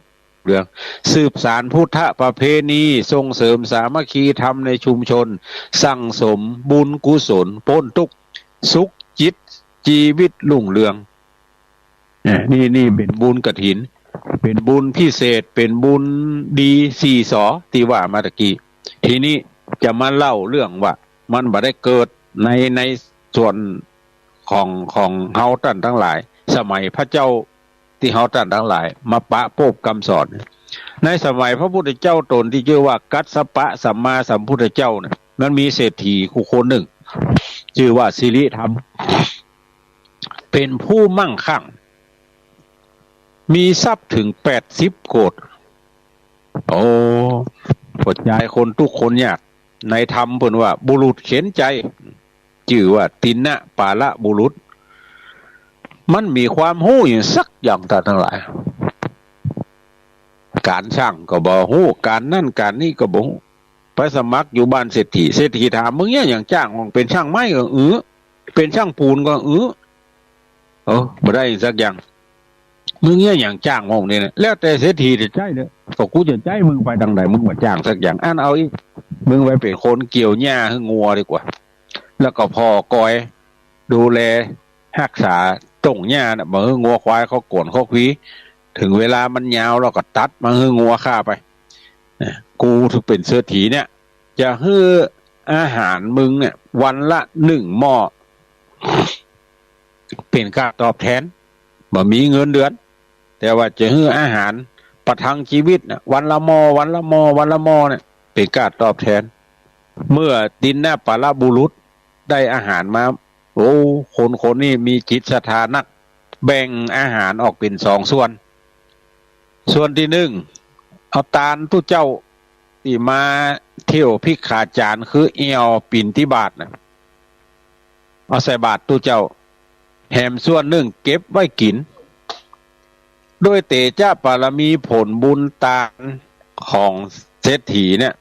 เรือง สืบสานพุทธประเพณี ส่งเสริมสามัคคีธรรมในชุมชน สั่งสมบุญกุศล ป๊นตุ๊กข์ สุขจิต ชีวิตรุ่งเรือง อ่า นี่ นี่เป๋นบุญกฐิน เป๋นบุญพิเศษ เป๋นบุญดีสี่สอตี้ว่ามาตะกี้ ทีนี้จะมาเล่าเรื่องว่ามันบ่ได้เกิดใน ในส่วนของ ของเฮาต้านตังหลาย สมัยพระเจ้าตี้เฮาต้านตังหลายมาปะโป๊บกำสอน ในสมัยพระพุทธเจ้าต๋นตี้จื้อว่ากัสสปะสัมมาสัมพุทธเจ้าเนี่ย มันมีเศรษฐีอยู่คนนึ่ง จื้อว่าสิริธรรม เป๋นผู้มั่งคั่ง มีทรัพย์เถิงแปดสิบโกฏ โอ้ ปอจายคนตุ๊กข์คนยาก ในธรรมเปิ้นว่าบุรุษเข็ญใจ๋ จื้อว่าติณปาละบุรุษ มันมีความฮู้หยังสักอย่าง ต้านตังหลาย ก๋านช่างก็บ่ฮู้ ก๋านนั้นก๋านนี้ก็บ่ฮู้ ไปสมัครอยู่บ้านเศรษฐี เศรษฐีถาม มึงเยียะหยัง จ้าง เป๋นช่างไม้ก็อื้อ เป๋นช่างปูนก็อื้อ เออ บ่ได้สักอย่าง มึงเยียะหยังจ้างพวกนี้นะ แล้วแต่เศรษฐีจะใจ๊เลย ก็กูจะใจ๊มึงไปตางใด มึงบ่จ้างสักอย่าง อั้นเอาอี้ มึงไปเป๋นคนเกี่ยวหญ้าหื้องัวดีกว่า แล้วก็ผ่อกอย ดูแลฮักษาต้งหญ้าน่ะ บ่หื้องัวควายเขาโก๋นเขาขี เถิงเวลามันยาวแล้วก็ตัดมาหื้องัวข้าไป นะ กูถือเป๋นเศรษฐีเนี่ย จะหื้ออาหารมึงเนี่ย วันละนึ่งหม้อ เป๋นค่าตอบแตน บ่มีเงินเดือน แต่ว่าจะหื้ออาหารประทังชีวิตน่ะ วันละหม้อ วันละหม้อ วันละหม้อเนี่ย เป๋นค่าตอบแตน เมื่อติณปาลบุรุษได้อาหารมา โอ้ คนคนนี้มีจิตศรัทธานัก แบ่งอาหารออกเป๋นสองส่วน ส่วนตี้นึ่ง เอาตานตุ๊เจ้า ตี้มาเที่ยวภิกขาจารย์ คือแอ่วปิณฑบาตน่ะ เอาใส่บาตรตุ๊เจ้า แหมส่วนนึ่งเก็บไว้กิ๋น ด้วยเตจะปารมีผลบุญตานของเศรษฐีเนี่ย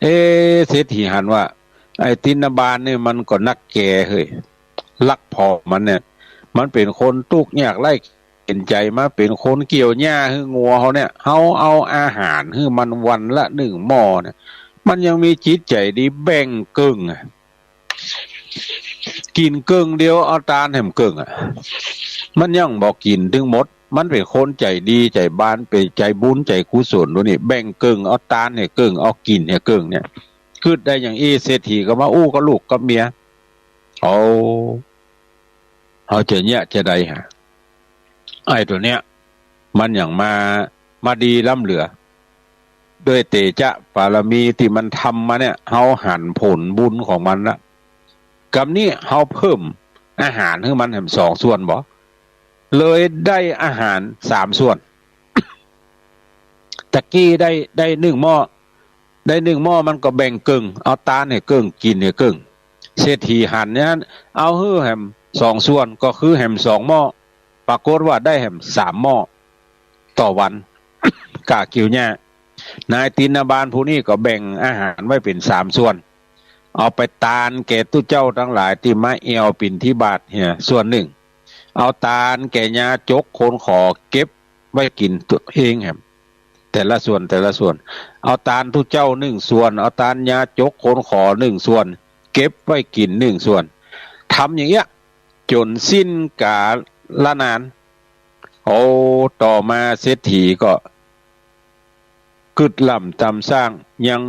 เอ๊ะ เศรษฐีหันว่า ไอ้ติณบาลเนี่ยมันก็นักแก่เฮ้ย ลักผ่อมันเนี่ย มันเป๋นคนตุ๊กข์ยากไร้เข็ญใจ๋ มาเป๋นคนเกี่ยวหญ้าหื้องัวเฮาเนี่ย เฮาเอาอาหารหื้อมันวันละนึ่งหม้อเนี่ย มันยังมีจิตใจ๋ดีแบ่งเกิ่งอะ กิ๋นเกิ่งเดียว เอาตานแหมเกิ่งอะ มันยังบ่กิ๋นตึงหมด มันเป๋นคนใจ๋ดี ใจ๋บาน เป๋นใจ๋บุญ ใจ๋กุศล ดูนี่ แบ่งเกิ่ง เอาตานแหมเกิ่ง เอากิ๋นแหมเกิ่งเนี่ย กึ๊ดได้อย่างอี้ เศรษฐีก็มาอู้กับลูกกับเมีย เอา เฮาจะเยียะจาใดหา ไอ้ตั๋วเนี้ย มันหยังมา มาดีล้ำเหลือ ด้วยเตจะปารมีตี้มันทำมาเนี่ย เฮาหันผลบุญของมันละ กำนี้เฮาเพิ่มอาหารหื้อมันแหมสองส่วนบ่ เลยได้อาหารสามส่วน ตะกี้ได้ ได้นึ่งหม้อ ได้นึ่งหม้อ มันก็แบ่งเกิ่ง เอาตานแหมเกิ่ง กิ๋นแหมเกิ่ง เศรษฐีหันเนี่ย เอาหื้อแหมสองส่วน ก็คือแหมสองหม้อ ปรากฏว่าได้แหมสามหม้อต่อวัน ก้าเกี่ยวหญ้า นายติณบาลผู้นี้ก็แบ่งอาหารไว้เป๋นสามส่วน เอาไปตานแก่ตุ๊เจ้าตังหลายตี้มาแอ่วปิณฑบาตเหียส่วนนึ่ง เอาตานแก่ญาจกคนขอเก็บไว้กิ๋นตั๋วเองแหม แต่ละส่วน แต่ละส่วน เอาตานตุ๊เจ้านึ่งส่วน เอาตานญาจกคนขอนึ่งส่วน เก็บไว้กิ๋นนึ่งส่วน ทำอย่างเงี้ย จ๋นสิ้นกาลนาน โอ้ ต่อมาเศรษฐีก็กึ๊ดล้ำตำสร้าง ยัง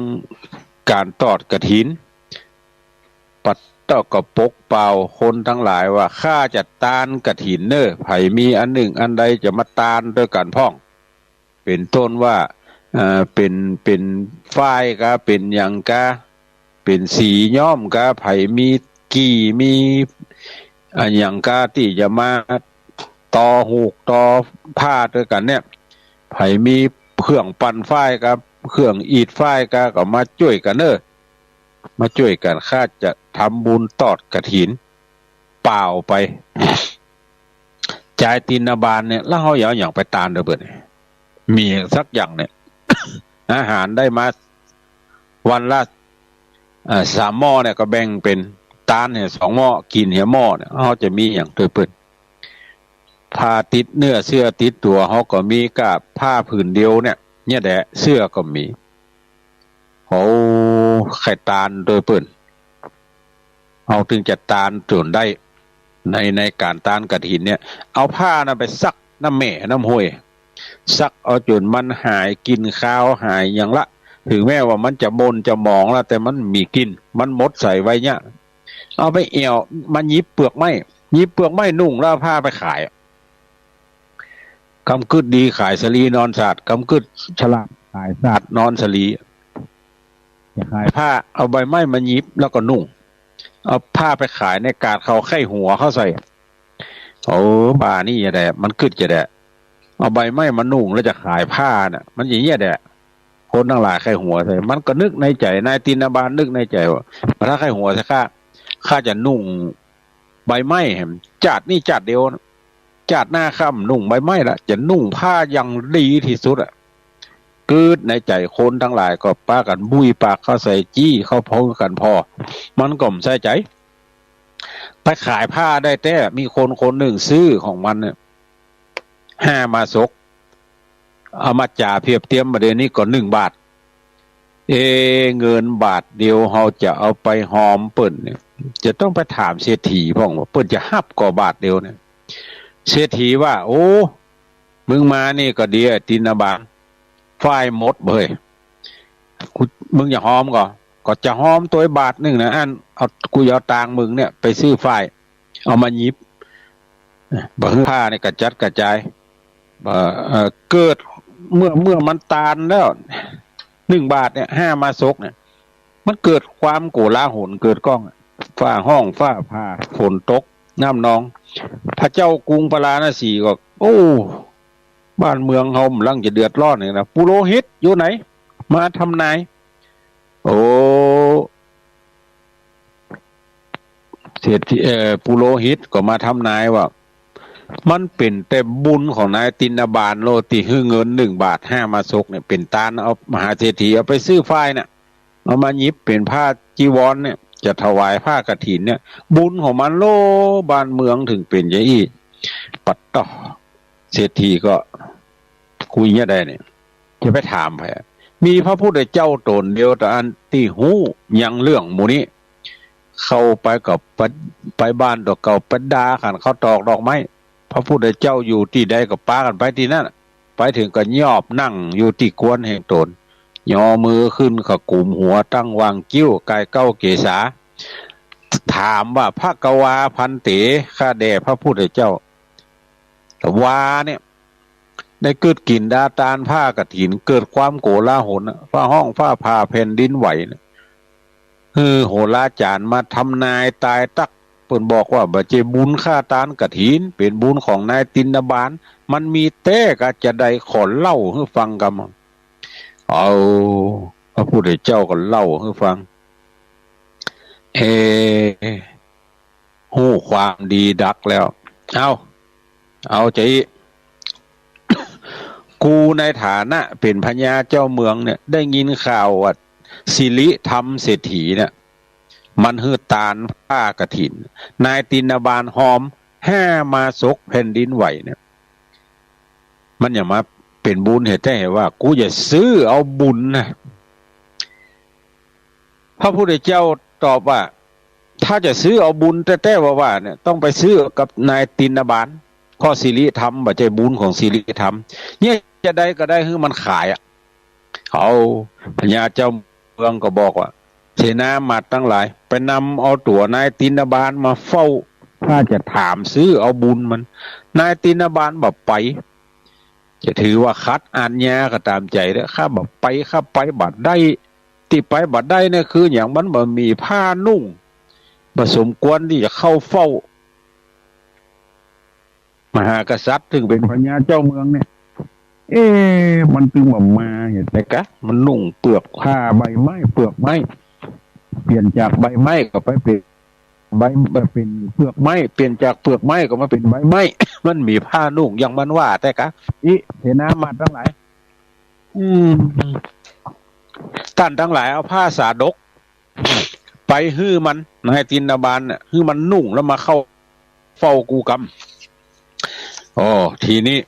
ก๋านตอดกฐิน ปัดเต้าก็ปกเป่าคนตังหลายว่า ข้าจะตานกฐินเน่อ ใผมีอันนึ่งอันใดจะมาตานตวยกั๋นพ่อง เป๋นต้นว่า เอ่อ เป๋น เป๋นฝ้ายกา เป๋นหยังกา เป๋นสีย้อมกา ใผมีกี่ มีอะหยังกา ตี้จะมาต่อหูกต่อผ้าตวยกั๋นเนี่ย ใผมีเครื่องปั่นฝ้ายกา เครื่องอีดฝ้ายกา ก็มาจ้วยกั๋นเน่อ มาจ้วยกั๋น ข้าจะทำบุญตอดกฐิน เป่าไป จายติณบาลเนี่ย แล้วเฮาจะเอาหยังไปตานตวยเปิ้น มีสักอย่างเนี่ย อาหารได้มาวันละ เอ่อ สามหม้อเนี่ย ก็แบ่งเป๋นตานเหียสองหม้อ กิ๋นเหียหม้อเนี่ย เฮาจะมีหยังตวยเปิ้น ผ้าติดเนื้อเสื้อติดตั๋วเฮาก็มีก้า ผ้าผืนเดียวเนี่ย เนี่ยแหละ เสื้อก็มี โอ้ ใค่ตานตวยเปิ้น เฮาตึงจะตานจ๋นได้ ใน ในก๋านตานกฐินเนี่ย เอาผ้าน่ะไปซักน้ำแม่น้ำห้วย ซักเอาจ๋นมันหายกลิ่นคาวหายหยังละ เถิงแม้ว่ามันจะหม่นจะหมองละ แต่มันมีกลิ่น มันหมดใสไว้เนี่ย เอาไปแอ่ว มาหยิบเปลือกไม้ หยิบเปลือกไม้นุ่งแล้วเอาผ้าไปขาย กำกึ๊ดดีขายสาลีนอนสาด กำกึ๊ดฉลาดขายสาดนอนสาลี จะขายผ้า เอาใบไม้มาหยิบแล้วก็นุ่ง เอาผ้าไปขายในกาดเขาใค่หัวเขาใส่ โอ้ บ่านี่จะแดะ มันกึ๊ดจะแดะ เอาใบไม้มานุ่งแล้วจะขายผ้าน่ะ มันอย่างเงี้ยแดะ คนตังหลายใค่หัวใส่ มันก็นึกในใจ๋ นายติณบาลนึกในใจ๋ว่า ถ้าใค่หัวใส่ข้า ข้าจะนุ่งใบไม้แหม จาตินี้จาติเดียวนะ จาติหน้าข้าบ่นุ่งใบไม้ละ จะนุ่งผ้าอย่างดีตี้สุดอะ กึ๊ดในใจ๋ คนตังหลายก็ปากั๋นบุยปากเข้าใส่ จี้เข้าพงกั๋นผ่อ มันก็บ่ใส่ใจ๋ ไปขายผ้าได้แต๊ มีคนคนนึ่งซื้อของมันเนี่ย ห้ามาศก เอามาจ่าเปียบเตียมบ่าเดี่ยวนี้ก็หนึ่งบาท เอ เงินบาทเดียวเฮาจะเอาไปหอมเปิ้นเนี่ย จะต้องไปถามเศรษฐีพ่องว่าเปิ้นจะฮับก่อบาทเดียวเนี่ย เศรษฐีว่า โอ้ มึงมานี่ก็ดีอะ ตินบาล ฝ้ายหมดเบ้ย กู มึงจะหอมก่อ ก็จะหอมตวยบาทนึ่งนะ อัน เอา กูเอาตังค์มึงเนี่ยไปซื้อฝ้าย เอามาหยิบ บ่หื้อผ้าเนี่ยกระจัดกระจาย เอ่อ เอ่อ เกิดเมื่อ เมื่อมันตานแล้ว หนึ่งบาทเนี่ย ห้ามาศกเนี่ย มันเกิดความโกลาหลเกิดก้อง ฟ้าฮ้องฟ้าผ่า ฝนตก น้ำนอง พระเจ้ากรุงพาราณสีก็ โอ้ บ้านเมืองเฮาก่ำลังจะเดือดร้อนนี่นะ ปุโรหิตอยู่ไหน มาทำนาย โอ้ เศรษฐี เอ่อ ปุโรหิตก็มาทำนายว่า มันเป๋นแต่บุญของนายตินบาลโลด ตี้หื้อเงินหนึ่งบาท ห้ามาศกเนี่ย เป๋นตาน เอามหาเศรษฐีเอาไปซื้อฝ้ายน่ะ เอามาหยิบเป๋นผ้าจีวรเนี่ย จะถวายผ้ากฐินเนี่ย บุญของมันโลด บ้านเมืองเถิงเป๋นจะอี้ ปัดต่อ เศรษฐีก็ คุยเนี่ยได้เนี่ย จะไปถามใผอะ มีพระพุทธเจ้าต๋นเดียวเต้าอั้นตี้ฮู้ยังเรื่องหมู่นี้ เข้าไปก็ไป ไปบ้านตั๋วเก่า ไปด่าขันเข้าตอกดอกไม้ พระพุทธเจ้าอยู่ตี้ใดก็ปากั๋นไปตี้นั้น ไปเถิงก็ยอบนั่งอยู่ตี้กวนแห่งต๋น ยอมือขึ้นขะกุ๋มหัว ตั้งวางคิ้ว กายเก๊าเกศา ถามว่า ภะคะวา ภันเต ข้าแด่พระพุทธเจ้า วาเนี่ย ได้กึ๊ดกิ๋นดาตานผ้ากฐิน เกิดความโกลาหลน่ะ ฟ้าฮ้องฟ้าผ่า แผ่นดินไหวน่ะ หื้อโหราจ๋ารย์มาทำนายตายตั๊ก เปิ้นบอกว่าบ่ใจ้บุญข้าตานกฐิน เป๋นบุญของนายตินบาล มันมีแต๊กา จะใดขอเล่าหื้อฟังกำ เอา พระพุทธเจ้าก็เล่าหื้อฟัง เอ ฮู้ความดีดักแล้ว เอา เอาจะอี้ กูในฐานะเป๋นพญาเจ้าเมืองเนี่ย ได้ยินข่าวว่าสิริธรรมเศรษฐีเนี่ย มันหื้อตานผ้ากฐิน นายตินบาลหอม ห้ามาศก แผ่นดินไหวเนี่ย มันอย่างมาเป๋นบุญเหตุใดว่า กูจะซื้อเอาบุญนะ พระพุทธเจ้าตอบว่า ถ้าจะซื้อเอาบุญแต๊ๆ ว่าๆ เนี่ย ต้องไปซื้อกับนายตินบาล เพราะสิริธรรมบ่ใจ้บุญของสิริธรรม เนี่ย จะใดก็ได้หื้อมันขายอะ เอา พญาเจ้าเมืองก็บอกว่า เสนามาตย์ตังหลาย ไปนำเอาตั๋วนายตินบาลมาเฝ้า ข้าจะถามซื้อเอาบุญมัน นายตินบาลบ่ไป จะถือว่าขัดอาญาก็ต๋ามใจ๋เต๊อะ ข้าบ่ไป ข้าไปบ่ได้ ตี้ไปบ่ได้เนี่ยคืออย่างมันบ่มีผ้านุ่ง บ่สมควรตี้จะเข้าเฝ้า มหากษัตริย์ซึ่งเป๋นพญาเจ้าเมืองเนี่ย เอ๊ะ มันตึงบ่มาเหตุใดกา มันนุ่งเปลือกผ้าใบไม้ เปลือกไม้ เปลี่ยนจากใบไม้ก็ไปเป๋นใบ เป๋นเปลือกไม้ เปลี่ยนจากเปลือกไม้ก็มาเป๋นใบไม้ มันมีผ้านุ่งอย่างมันว่าแต๊กา อิ เสนามาตย์ตังหลาย อืม ต้านตังหลายเอาผ้าสาดก ไปหื้อมัน นายตินบาลน่ะ หื้อมันนุ่งแล้วมาเข้าเฝ้ากูกำ อ๋อ ทีนี้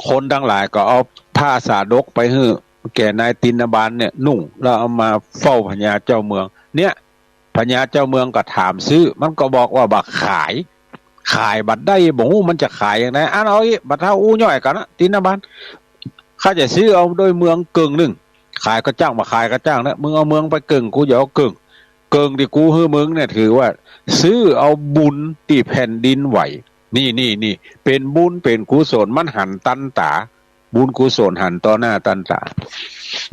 คนตังหลายก็เอาผ้าสาดกไปหื้อแก่นายตินบาลเนี่ยนุ่ง แล้วเอามาเฝ้าพญาเจ้าเมือง เนี่ย พญาเจ้าเมืองก็ถามซื้อ มันก็บอกว่าบ่ขาย ขายบ่ได้ บ่ฮู้มันจะขายอย่างใด อันเอาอี้ บ่เฒ่าอู้ย่อยกั๋นนะ ตินบาล ข้าจะซื้อเอาโดยเมืองเกิ่งนึ่ง ขายก็จ้าง บ่ขายก็จ้างนะ มึงเอาเมืองไปเกิ่ง กูจะเอาเกิ่ง เกิ่งตี้กูหื้อมึงเนี่ยถือว่าซื้อเอาบุญตี้แผ่นดินไหว นี่ นี่ นี่ เป๋นบุญเป๋นกุศล มันหันตันต๋า บุญกุศลหันต่อหน้าตันต๋า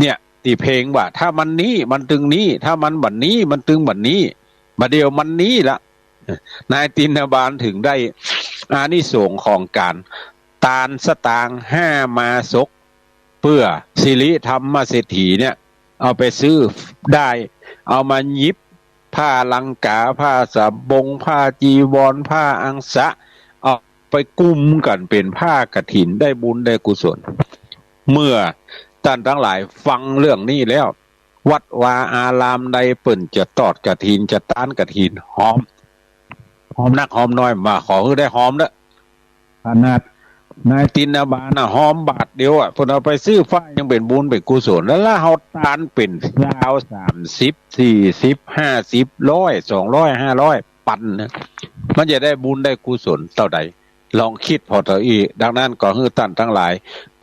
เนี่ย ตี้เพลงว่า ถ้ามันนี้มันตึงนี้ ถ้ามันบ่านี้มันตึงบ่านี้ บ่าเดี่ยวมันนี้ละ นายตินบาลเถิงได้อานิสงส์ของก๋านตานสตางค์ห้ามาศก เปื้อสิริธรรมเศรษฐีเนี่ย เอาไปซื้อได้ เอามาหยิบ ผ้าลังกา ผ้าสบง ผ้าจีวร ผ้าอังสะ เอาไปกุมกั๋นเป๋นผ้ากฐิน ได้บุญได้กุศล เมื่อต้านตังหลายฟังเรื่องนี้แล้ว วัดวาอารามใดเปิ้นจะตอดกฐิน จะตานกฐิน หอม หอมนักหอมน้อย บ่าขอหื้อได้หอมเต๊อะ ขนาด นายตินนาบาลน่ะ หอมบาทเดียวอะ เปิ้นเอาไปซื้อฟ้ายังเป๋นบุญเป๋นกุศล แล้ว แล้วเฮาตานเป๋นซาว สามสิบ สี่สิบ ห้าสิบ ร้อย สองร้อย ห้าร้อย ปันนะ มันจะได้บุญได้กุศลเต้าใด ลองกึ๊ดผ่อเต้าอี้ ดังนั้นก็หื้อต้านตังหลาย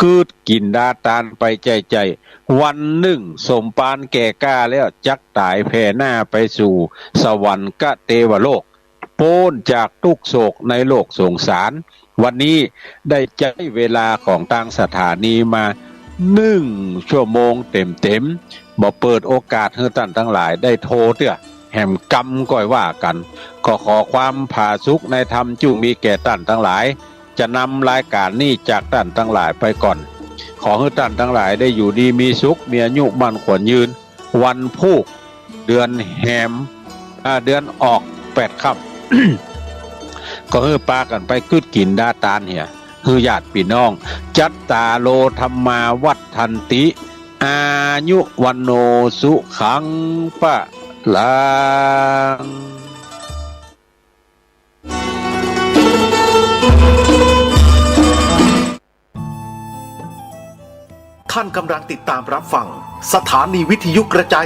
กึ๊ดกิ๋นดาตานไปใจ้ๆ วันนึ่งสมปานแก่กล้าแล้ว จักต๋ายแผ่หน้าไปสู่สวรรคเตวโลก ป๊นจากตุ๊กข์โศกในโลกสงสาร วันนี้ได้ใจ๊เวลาของตางสถานีมานึ่งชั่วโมงเต๋มๆ บ่เปิดโอกาสหื้อต้านตังหลายได้โทรเตื้อ แหมกำก้อยว่ากั๋น ก็ขอความผาสุกในธรรมจุ่งมีแก่ต้านตังหลาย จะนำรายก๋านนี้จากต้านตังหลายไปก่อน ขอหื้อต้านตังหลายได้อยู่ดีมีสุข มีอายุมั่นขวัญยืน วันพูก เดือนแฮม อ่า เดือนออกแปดค่ำ ก็หื้อปากั๋นไปกึ๊ดกิ๋นดาตานเหีย หื้อญาติปี้น้อง จัตตาโร ธัมมา วัฑฒันติ อายุ วัณโณ สุขัง พะลัง ท่านกำลังติดตามรับฟัง สถานีวิทยุกระจาย